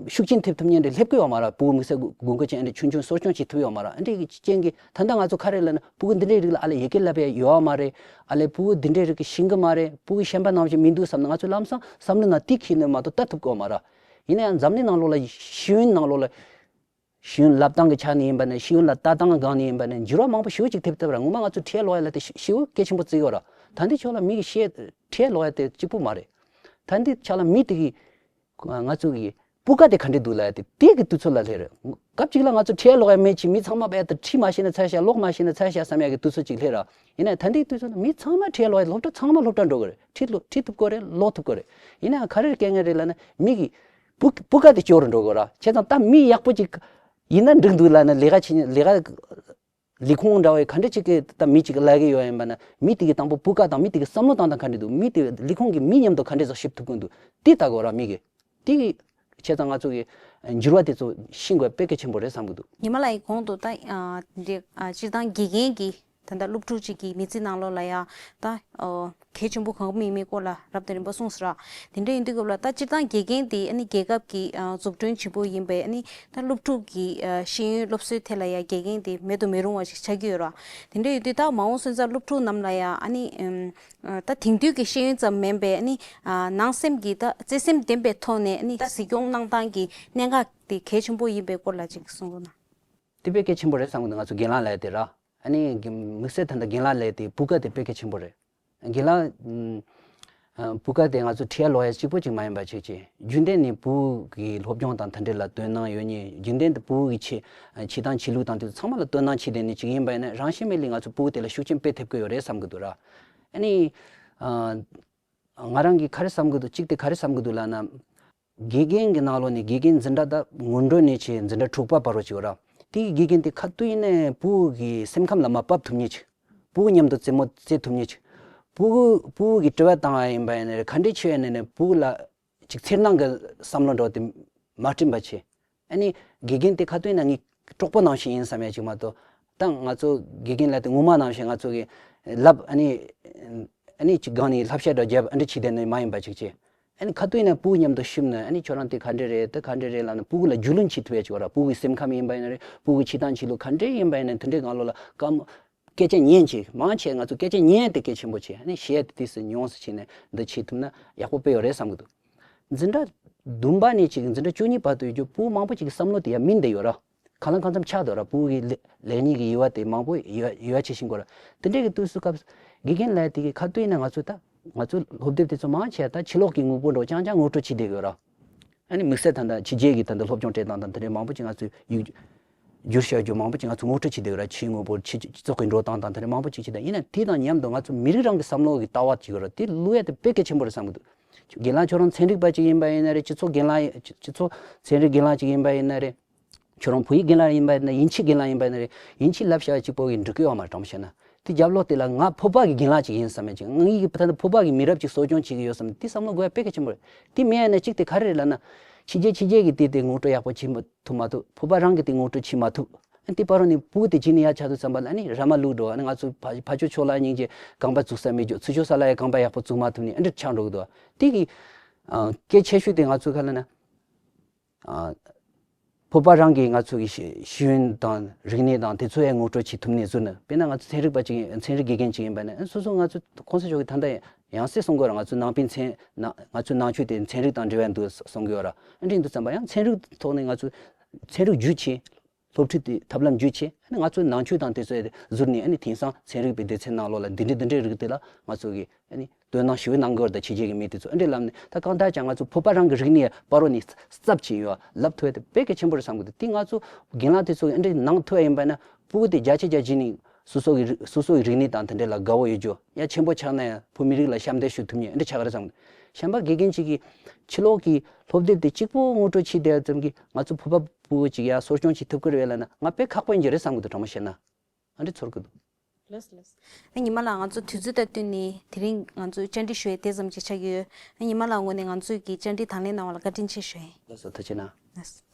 ཤུགས་རྐྱེན་ཐེབས་ཐུབ་མཁན་འདྲ་སླེབས་ཀྱི་ཡོད་མ་རེད། ཕྲུ་གུ་དམིགས་བསལ་དགོས་མཁོ་ཅན་ཨ་འདྲ་ཆུང་ཆུང་གསོ་སྐྱོང་བྱེད་ཐུབ་ཡོད་མ་རེད། ཨ་འདྲའི་རྐྱེན་གྱིས་ད་ལྟ་ང་ཚོ་ག་རེ་ལབ་ན་ཕྲུ་གུ་འདི་འདྲའི་རིགས་ལ་ཨ་ལས་ཡི་གེ་བསླབ་ཡ་ཡོད་མ་རེད། ཨ་ལས་ཕྲུ་གུ་འདི་འདྲའི་རིགས་ཀྱིས་ཤེས་ཀྱི་མ་རེད། ཕྲུ་གུ་གཞན་པ་ནང་བཞིན་མི་འདུག་བསམ་ན་ང་ཚོ་ལམ་སང་བསམ་བློ་ནང་དེ་འཁྱེར་ནས་མ་གཏོགས་ལྟ་ཐུབ་ཀྱི་ཡོད་མ་རེད། ཡིན་ན་ཡང་འཛམ་གླིང་ནང་ལོགས་ལ་ཤེས་ཡོན་ནང་ལོགས་ལ་ཤེས་ཡོན་བསླབ་སྟངས་ཀྱི་ཆ་ནས་ཡིན་པ་ནས་ཤེས་ཡོན་ལ་ལྟ་སྟངས་སྒང་ནས་ཡིན་པ་ནས་འགྱུར་བ་མང་པོ་ཞེ་པོ་ཅིག་ཐེབས་ཐུབ་ར། ངོ་མ་ང་ཚོ་ཁྲལ་ལོག་ཡ་ལ་དེ་ཞེ་པོ་གལ་ཆེན་པོ་བརྩི་ཡོད་ར། ད་འདི་ཕྱོགས་ལ་མི་གི་བཤད་ཁྲལ་ལོག་ཡ་དེ་གཅིག་པུ་མ་རེད། ད་འདི་ཆ་ལ་མི་དེ་གི་ང་ཚོ་གི་སྤུས་ཀ་དེ་ག་འདྲས་འདུག་ལབ་ཡ་དེ་དེ་གི་དུས་ཚོད་ལ་སླེབས་རེད། སྐབས་གཅིག་ལ་ང་ཚོ་ཁྲལ་ལོག་ཡ་མེད་ཅིག་མི་ཚང་མ་བས་ད་ཁྲིད་མ་ཤེས་ན་ཚར་ཤག་ལོག་མ་ཤེས་ན་ཚར་ཤག་བསམ་ཡ་གི་དུས་ཚོད་ཅིག་སླེབས་ར། ཡིན་ན་ད་འདི་དུས་ཚོད་ལ་མི་ཚང་མ་ཁྲལ་ལོག་ཡ་སློབ་གྲྭ་ཚང་མ་སློབ་གྲྭ་འགྲོ་གི་རེད། ཁྲིད་ལོ་ཁྲིད་ཐུབ་ཀྱི་རེད། ལོག་ཐུབ་ཀྱི་རེད། ཡིན་ན་ག་རེ་རེད་དཀའ་ངལ་རེད་ལབ་ན་མི་གི་སྤུ་སྤུས་ཀ་དེ་སྐྱོ་རུ་འགྲོ་གི་ར། བྱས་ཙང་ད་མི་ཡག་པོ་ཅིག་ཡིན་ན་འགྲིག་འདུག་ལབ་ན་ལས་ཀ་བྱེད་ལས་ཀ་ལས་ཁུངས་འདྲ་བའི་ག་འདྲ་ཅིག་གི་ད་མི་ཅིག་ལས་ཀ་ཡོད་ཡིན་པ་ན་མི་དེ་གི་དང་པོ་སྤུས་ཀ་དང་མི་དེ་གི་བསམ་བློ་བཏང་སྟངས་ག་འདྲ་འདུག་མི་དེ་ལས་ཁུངས་ཀྱི་མི་མཉམ་དུ་ག་འདྲ་ཟིག་བྱེད་ཐུབ་ཀྱི་འདུག་དེ་ལྟ་དགོས་ར་མི་གི། དེ་གི་བྱས་ཙང་ང་ཚོ་གི་འགྱུར་བ་དེ་ཚོ་ཤེས་དགོས་དཔེ་གལ་ཆེན་པོ་རེད་བསམ་གི་འདུག་ཉི་མ་ལགས་ཀྱིས་གོང་དུ་ད་ཨ་འདི་ཨ་སྤྱིར་བཏང་དགེ་རྒན་གྱི་ད་ལྟ་སློབ་ཕྲུག་ཅིག་གི་མི་ཚེ་ནང་ལོགས་ལ་ཡ་ད་ཨོ་གལ་ཆེན་པོ་གང་མིན་མིན་སྐོར་ལ་རབ་དང་རིམ་པ་གསུངས་སོང་ར། དེ་འདྲ་ཡིན་དུས་སྐབས་ལ་ད་སྤྱིར་བཏང་དགེ་རྒན་དེ་ཨ་ནི་རྒྱལ་ཁབ་ཀྱི་ཨ་འཛུགས་སྐྲུན་ཆེན་པོ་ཡིན་པས་ཨ་ནི་ད་སློབ་ཕྲུག་གི་ཨ་ཤེས་ཡོན་སློབ་གསོའི་ཐད་ལ་ཡ་དགེ་རྒན་དེ་མེད་དུ་མི་རུང་བ་ཞིག་ཆགས་ཀྱི་ཡོད་ར། དེ་འདྲ་ཡིན་དུས་ད་མ་འོངས་སོན་རྩ་སློབ་ཕྲུག་རྣམས་ལ་ཡ་ཨ་ནི་ཨམ་ཨ་ད་དེང་དུས་ཀྱི་ཤེས་ཡོན་ཙམ་མིན་པས་ཨ་ནི་ཨ་ནང་སེམས་ཀྱི་ད་བརྩེ་སེམས་ལྡན་པའི་ཐོག་ནས་ཨ་ནི་ད་གཟིགས་སྐྱོང་གནང་སྟངས་ཀྱི་གནད་འགག་དེ་གལ་ཆེན་པོ་ཡིན་པའི་སྐོར་ལ་ཅིག་གསུང་རོགས་གནང་། དེ་དཔེ་གལ་ཆེན་པོ་རེད་བསམ་གི་འདུག་ང་ཚོ་རྒན་ལགས་ལབ་ཡ་དེ་ར། ཨ་ནི་དམིགས་བསལ་ད་ལྟ་རྒན་ལགས་ལབ་ཡ་དེ་སྤུས་ཀ་དེ་དཔེ་གལ་ཆེན་པོ་རེད། རྒན་ལགས་ཨམ་ཨ་སྤུས་ཀ་དེ་ང་ཚོ་ཁྲལ་ལོག་ཡ་གཅིག་པོ་ཅིག་མ་ཡིན་པ་བྱས་ཅིག་རྒྱུན་ལྡན་ནས་ཕྲུ་གུ་གི་སློབ་སྦྱོང་དང་དེ་འདྲ་ལ་དོ་སྣང་ཡོད་མཁན་རྒྱུན་ལྡན་དུ་ཕྲུ་གུ་གི་ཆེ་བྱེད་སྟངས་ཆེ་ལུགས་དང་དེ་ཚོ་ཚང་མ་ལ་དོ་སྣང་བྱེད་བསྡད་མཁན་ཅིག་ཡིན་པ་ཡིན་ན་རང་བཞིན་མེད་ལས་ང་ཚོ་ཕྲུ་གུ་དེ་ལ་ཤུགས་རྐྱེན་དཔེ་ཐེབས་ཀྱི་ཡོད་རེད་བསམ་གི་འདུག་ར། ཨ་ནི་ ཨ། ང་རང་གིས་ག་རེ་བསམ་གི་འདུག་གཅིག་དེ་ག་རེ་བསམ་གི་འདུག་ལབ་ན། དགེ་རྒན་གྱི་ནང་ལོགས་ནས་དགེ་རྒན་འཛིན་གྲྭ་ད་སྔོན་འགྲོ་ནས་བྱས་འཛིན་གྲྭ་དྲུག་པ་བར་རོ་ཅིག་ཡོད་ར། དེའི་དགེ་རྒན་དེ་ཁ་ཐུག་ཡིན་ནའི་ཕྲུ་གུ་གི་སེམས་ཁམས་ལ་མར་བབས་ཐུབ་མཁན་ཅིག་ཕྲུ་གུ་མཉམ་དུ་རྩེད་མོ་རྩེ་ཐུབ་མཁན་ཅིག་ཕྲུ་གུ་ཕྲུ་གུ་གི་དྲི་བ་བཏང་བ་ཡིན་པ་ཡིན་ནའི་ག་འདྲས་བྱས་ཡིན་ནའི་ཕྲུ་གུ་ལ་ཅིག་འཚེར་སྣང་གི་བསམ་བློ་འདྲ་བོ་དེ་མ་སྐྲུན་པ་བྱས། ཨ་ནི་དགེ་རྒན་དེ་ཁ་ཐུག་ཡིན་ན་ངའི་གྲོགས་པོ་ནང་བཞིན་ཡིན་བསམ་ཡ་ཅིག་མ་གཏོགས། ད་ང་ཚོ་དགེ་རྒན་ལབ་དེ་ངོ་མ་ནང་བཞིན་ང་ཚོ་གི་ལབ། ཨ་ནི་ཨ་ནི་ཅིག་སྒང་ནས་བསླབ་བྱ་འདྲ་བརྒྱབ། ཨ་འདྲ་བྱེད་བསྡད་ནི་མ་ཡིན་པ་ཅིག་བྱས། ཨ་ནི་ཁ་ཐུག་ཡིན་ན་ཕྲུ་གུ་མཉམ་དུ་ཞུགས་ནས། ཨ་ནི་ཁྱོད་རང་དེ་ག་འདྲས་རེད། དེ་ག་འདྲས་རེད་ལབ་ནས་ཕྲུ་གུ་ལ་རྒྱུས་ལོན་བྱེད་ཐུབ་ཡ་ཅིག་ཡོད་ར། ཕྲུ་གུའི་སེམས་ཁམས་ཡིན་པ་ཡིན་ན་རེད། ཕྲུ་གུའི་བྱེད་སྟངས་བྱེད་ལུགས་ག་འདྲས་ཡིན་པ་ཡིན་ན་དེ་འདྲའི་སྒང་ལོགས་ལ་བཀའ་མོལ། སྐད་ཆ་ཉན་བྱས། མང་ཆེ་ང་ཚོ་སྐད་ཆ་ཉན་དེ་གལ་ཆེན་པོ་བྱས། ཨ་ནི་བཤད་དེ་དུས་སུ་ཉུང་སུ་བྱས་ནས་འདི་བྱེད་ཐུབ་ན་ཡག་པོ་དཔེ་ཡོད་རེད་བསམ་གི་འདུག་འཛིན་གྲྭ་བདུན་པ་ནས་ཅིག་འཛིན་གྲྭ་བཅུ་གཉིས་བར་དུ་ཡོད་རྒྱུ་ཕྲུ་གུ་མང་པོ་ཅིག་གི་བསམ་བློ་དེ་ཡང་སྨིན་བསྡད་ཡོད་ར། གང་ལ་གང་འཚམ་ཆགས་འདུག་ར། ཕྲུ་གུ་གི་ལེགས་ཉེས་ཀྱི་དབྱེ་བ་དེ་མང་པོ་ཡོད་ཡོད་ཆེ་ཤིང་གོ་ར། དེ་འདྲས་ཀྱི་དུས་སུ་སྐབས་དགེ་རྒན་ལབ་དེ་གི་ཁ་ཐུག་ཡིན་ན་ང་ཚོ་ད་ང་ཚོ་སློབ་དེབ་དེ་ཚོ་མང་ཆེ་ད་ཕྱི་ལོགས་ཀྱི་དངོས་པོ་འདྲ་བོ་རྐྱང་རྐྱང་ངོ་སྤྲོད་བྱེད་བསྡད་ཡོད་ར། ཨ་ནི་དམིགས་བསལ་ད་ལྟ་ཕྱི་རྒྱལ་གྱི་ད་ལྟ་སློབ་སྦྱོང་སྤྲད་སྟངས་དང་དེ་འདྲའི་མང་པོ་ཅིག་ང་ཚོས་ཡིག་བསྒྱུར་བྱ་རྒྱུ་མང་པོ་ཅིག་ང་ཚོ་ངོ་སྤྲོད་བྱེད་བསྡད་ཡོད་ར། ཕྱིའི་དངོས་པོ་ཕྱི་སྤྱི་ཚོགས་ཀྱི་འགྲོ་སྟངས་དང་དེ་འདྲའི་མང་པོ་ཅིག་བྱེད་ད། ཡིན་ན་དེ་དང་མཉམ་དུ་ང་ཚོ་མི་རིགས་རང་གི་བསམ་བློ་གི་ལྟ་བ་ཅིག་ཡོད་ར། དེ་བསླུ་ཡ་དེ་དཔེ་གལ་ཆེན་པོ་རེད་བསམ་གི་འདུག་རྒན་ལགས་ཁྱོད་རང་ཚན་རིག་པ་ཅིག་ཡིན་པ་ཡིན་ན་རེད། སྤྱི་ཚོགས་རྒན་ལགས་སྤྱི་ཚོགས་ཚན་རིག་རྒན་ལགས་ཅིག་ཡིན་པ་ཡིན་ན་རེད། ཁྱོད་རང་བོད་ཡིག་རྒན་ལགས་ཡིན་པ་ཡིན་ན། དབྱིན་ཇིའི་རྒན་ལགས་ཡིན་པ་ཡིན་ན་རེད། དབྱིན་ཇིའི་ལབ་བྱ་བ་གཅིག་པོ་གིས་འགྲིག་གི་ཡོད་མ་རེད། དྲང་པོ་བཤད་ན། དེ་རྒྱབ་ལོགས་དེ་ལ་ང་བོད་པ་གི་རྒན་ལགས་ཅིག་ཡིན་བསམ་ཡ་ཅིག་ང་ཡི་གི་ད་ལྟ་བོད་པ་གི་མི་རབས་ཅིག་གསོ་སྐྱོང་བྱེད་ཀྱི་ཡོད་བསམ། དེ་བསམ་བློ་དགོས་ཡ་དཔེ་གལ་ཆེན་པོ་རེད། དེ་མེད་ཡ་ན་གཅིག་དེ་ག་རེ་རེད་ལབ་ན། ཕྱི་རྒྱལ་ཕྱི་རྒྱལ་གི་དེ་དེ་ངོ་སྤྲོད་ཡག་པོ་བྱེད་མ་ཐུབ་མ་ཐུབ། བོད་པ་རང་གི་དེ་ངོ་སྤྲོད་བྱེད་མ་ཐུབ། དེ་བར་ནས་ཕྲུ་གུ་དེ་བྱས་ནས་ཡར་ཆགས་དུས་ཙམ་པ་ལ་ནི་ར་མ་ལུག་འགྲོ་བ་ནི། ང་ཚོ་ཕ་ཕ་ཕྱོགས་ཕྱོགས་ལ་སྙིང་རྗེ་རྐང་པ་བཙུགས་ས་མེད་རྒྱུ། ཚུར་ཕྱོགས་ས་ལ་ཡང་རྐང་པ་ཡག་པོ་བཙུགས་མ་ཐུབ་ནས་ཨ་འདྲ་ཆགས་འགྲོ་གི་འདུག་དེ་གི་ཨ་གལ་ཆེ་ཤོས་དེ་ང་ཚོ་ག་ལ་ན། ཨ་བོད་པ་རང་གིས་ང་ཚོ་གི་ཤེས་ཤེས་ཡོན་དང་རིག་གནས་དང་དེ་ཚོ་ཡང་ངོ་སྤྲོད་བྱེད་ཐུབ་ནས་བཟོས་ནས། དཔེར་ན་ང་ཚོ་ཚན་རིག་པ་ཅིག་ཡིན། ཚན་རིག་དགེ་རྒན་ཅིག་ཡིན་པ་ན་སོ་སོ་ང་ཚོ་གོང་ས་མཆོག་གིས་ད་ལྟ་ཡང་སེ་གསུང་གི་ཡོད་ར། ང་ཚོ་ནང་པའི་ཚན་ན་ང་ཚོ་ནང་ཆོས་དེ་ཚན་རིག་དང་འབྲེལ་བ་འདུག་གསུང་གི་ཡོད་ར། ཨ་འདྲ་ཡིན་དུས་ཙམ་པ་ཡང་ཚན་རིག་ཐོག་ནས་ང་ཚོ་ཚན་རིག་བརྒྱུད་བྱས། སློབ་ཁྲིད་དེ་ཐབས་ལམ་བརྒྱུད་བྱས། ཨ་ནི་ང་ཚོའི་ནང་ཆོས་དང་དེ་ཚོ་ཟུར་ནས། ཨ་ནི་དེང་སང་ཚན་རིག་པའི་སྡེ་ཚན་ནང་ལོགས་ལ་འདི་འདྲའི་འདི་འདྲའི་རིགས་དེ་ལ་ང་ཚོ་གིས་ཨ་ནི་དོ་སྣང་ཞེ་པོ་གནང་གི་ཡོད་རེད། ད་ཕྱི་རྒྱལ་གྱི་མི་དེ་ཚོ་ཨ་འདྲས་ལབ་ནས། ད་གང་ལྟར་ཀྱང་ང་ཚོ་བོད་པ་རང་གི་རིག་གནས་བར་རོ་ནས་གསརཔ་བྱས་ཡོད་ལབ་ཐུབ་ཡ་དེ་དཔེ་གལ་ཆེན་པོ་རེད་བསམ་གི་འདུག་དེ་ང་ཚོ་རྒན་ལགས་དེ་ཚོ་གིས་ཨ་འདྲས་གནང་ཐུབ་ཡ་ཡིན་པ་ན། ཕྲུ་གུ་དེ་བརྒྱ་ཆ་བརྒྱ་བྱས་ནས་སོ་སོ་གི་རིག་སོ་སོ་གི་རིག་གནས་དང་དེ་འདྲས་ལ་དགའ་བོ་ཡོད་རྒྱུ། ཡང་ཆེན་པོ་ཆགས་ན་ཡང་བོད་མི་རིགས་ལ་ཞབས་འདེགས་ཞུ་ཐུབ་མཁན་འདི་ཆགས་ཀྱི་རེད་བསམ་གི་འདུག་གཞན་པ་དགེ་རྒན་ཅིག་གིས་ཕྱི་ལོགས་ཀྱི་སློབ་དེབ་དེ་གཅིག་པོ་ངོ་སྤྲོད་བྱས་བསྡད་ཙམ་གྱིས་ང་ཚོ་བོད་པ་ཕྲུ་གུ་ཅིག་ཡར་གསོ་སྐྱོང་བྱེད་ཐུབ་ཀྱི་རེད་ལབ་ན། ང་དཔེ་ཁག་པོ་ཡིན་གྱི་རེད་བསམ་གི་འདུག་དྲང་པོ་བཤད་ན། ཨ་འདྲས་ཚོར་གི་འདུག་ལགས་ལགས། ཨ་ཉི་མ་ལགས། ང་ཚོ་དུས་ཚོད་དང་བསྟུན་ནས་དེ་རིང་ང་ཚོ་བཅར་འདྲི་ཞུ་ཡས་དེ་ཙམ་ཅིག་ཆགས་ཀྱི་ཡོད། ཨ་ཉི་མ་ལགས་ངོས་ནས་ང་ཚོ་གི་བཅར་འདྲི་དང་ལེན་གནང་བ་ལ་བཀའ་དྲིན་ཆེ་ཞུ་ཡིན། ལགས་སོ། ཐུགས་རྗེ་གནང་། ལགས་སོ།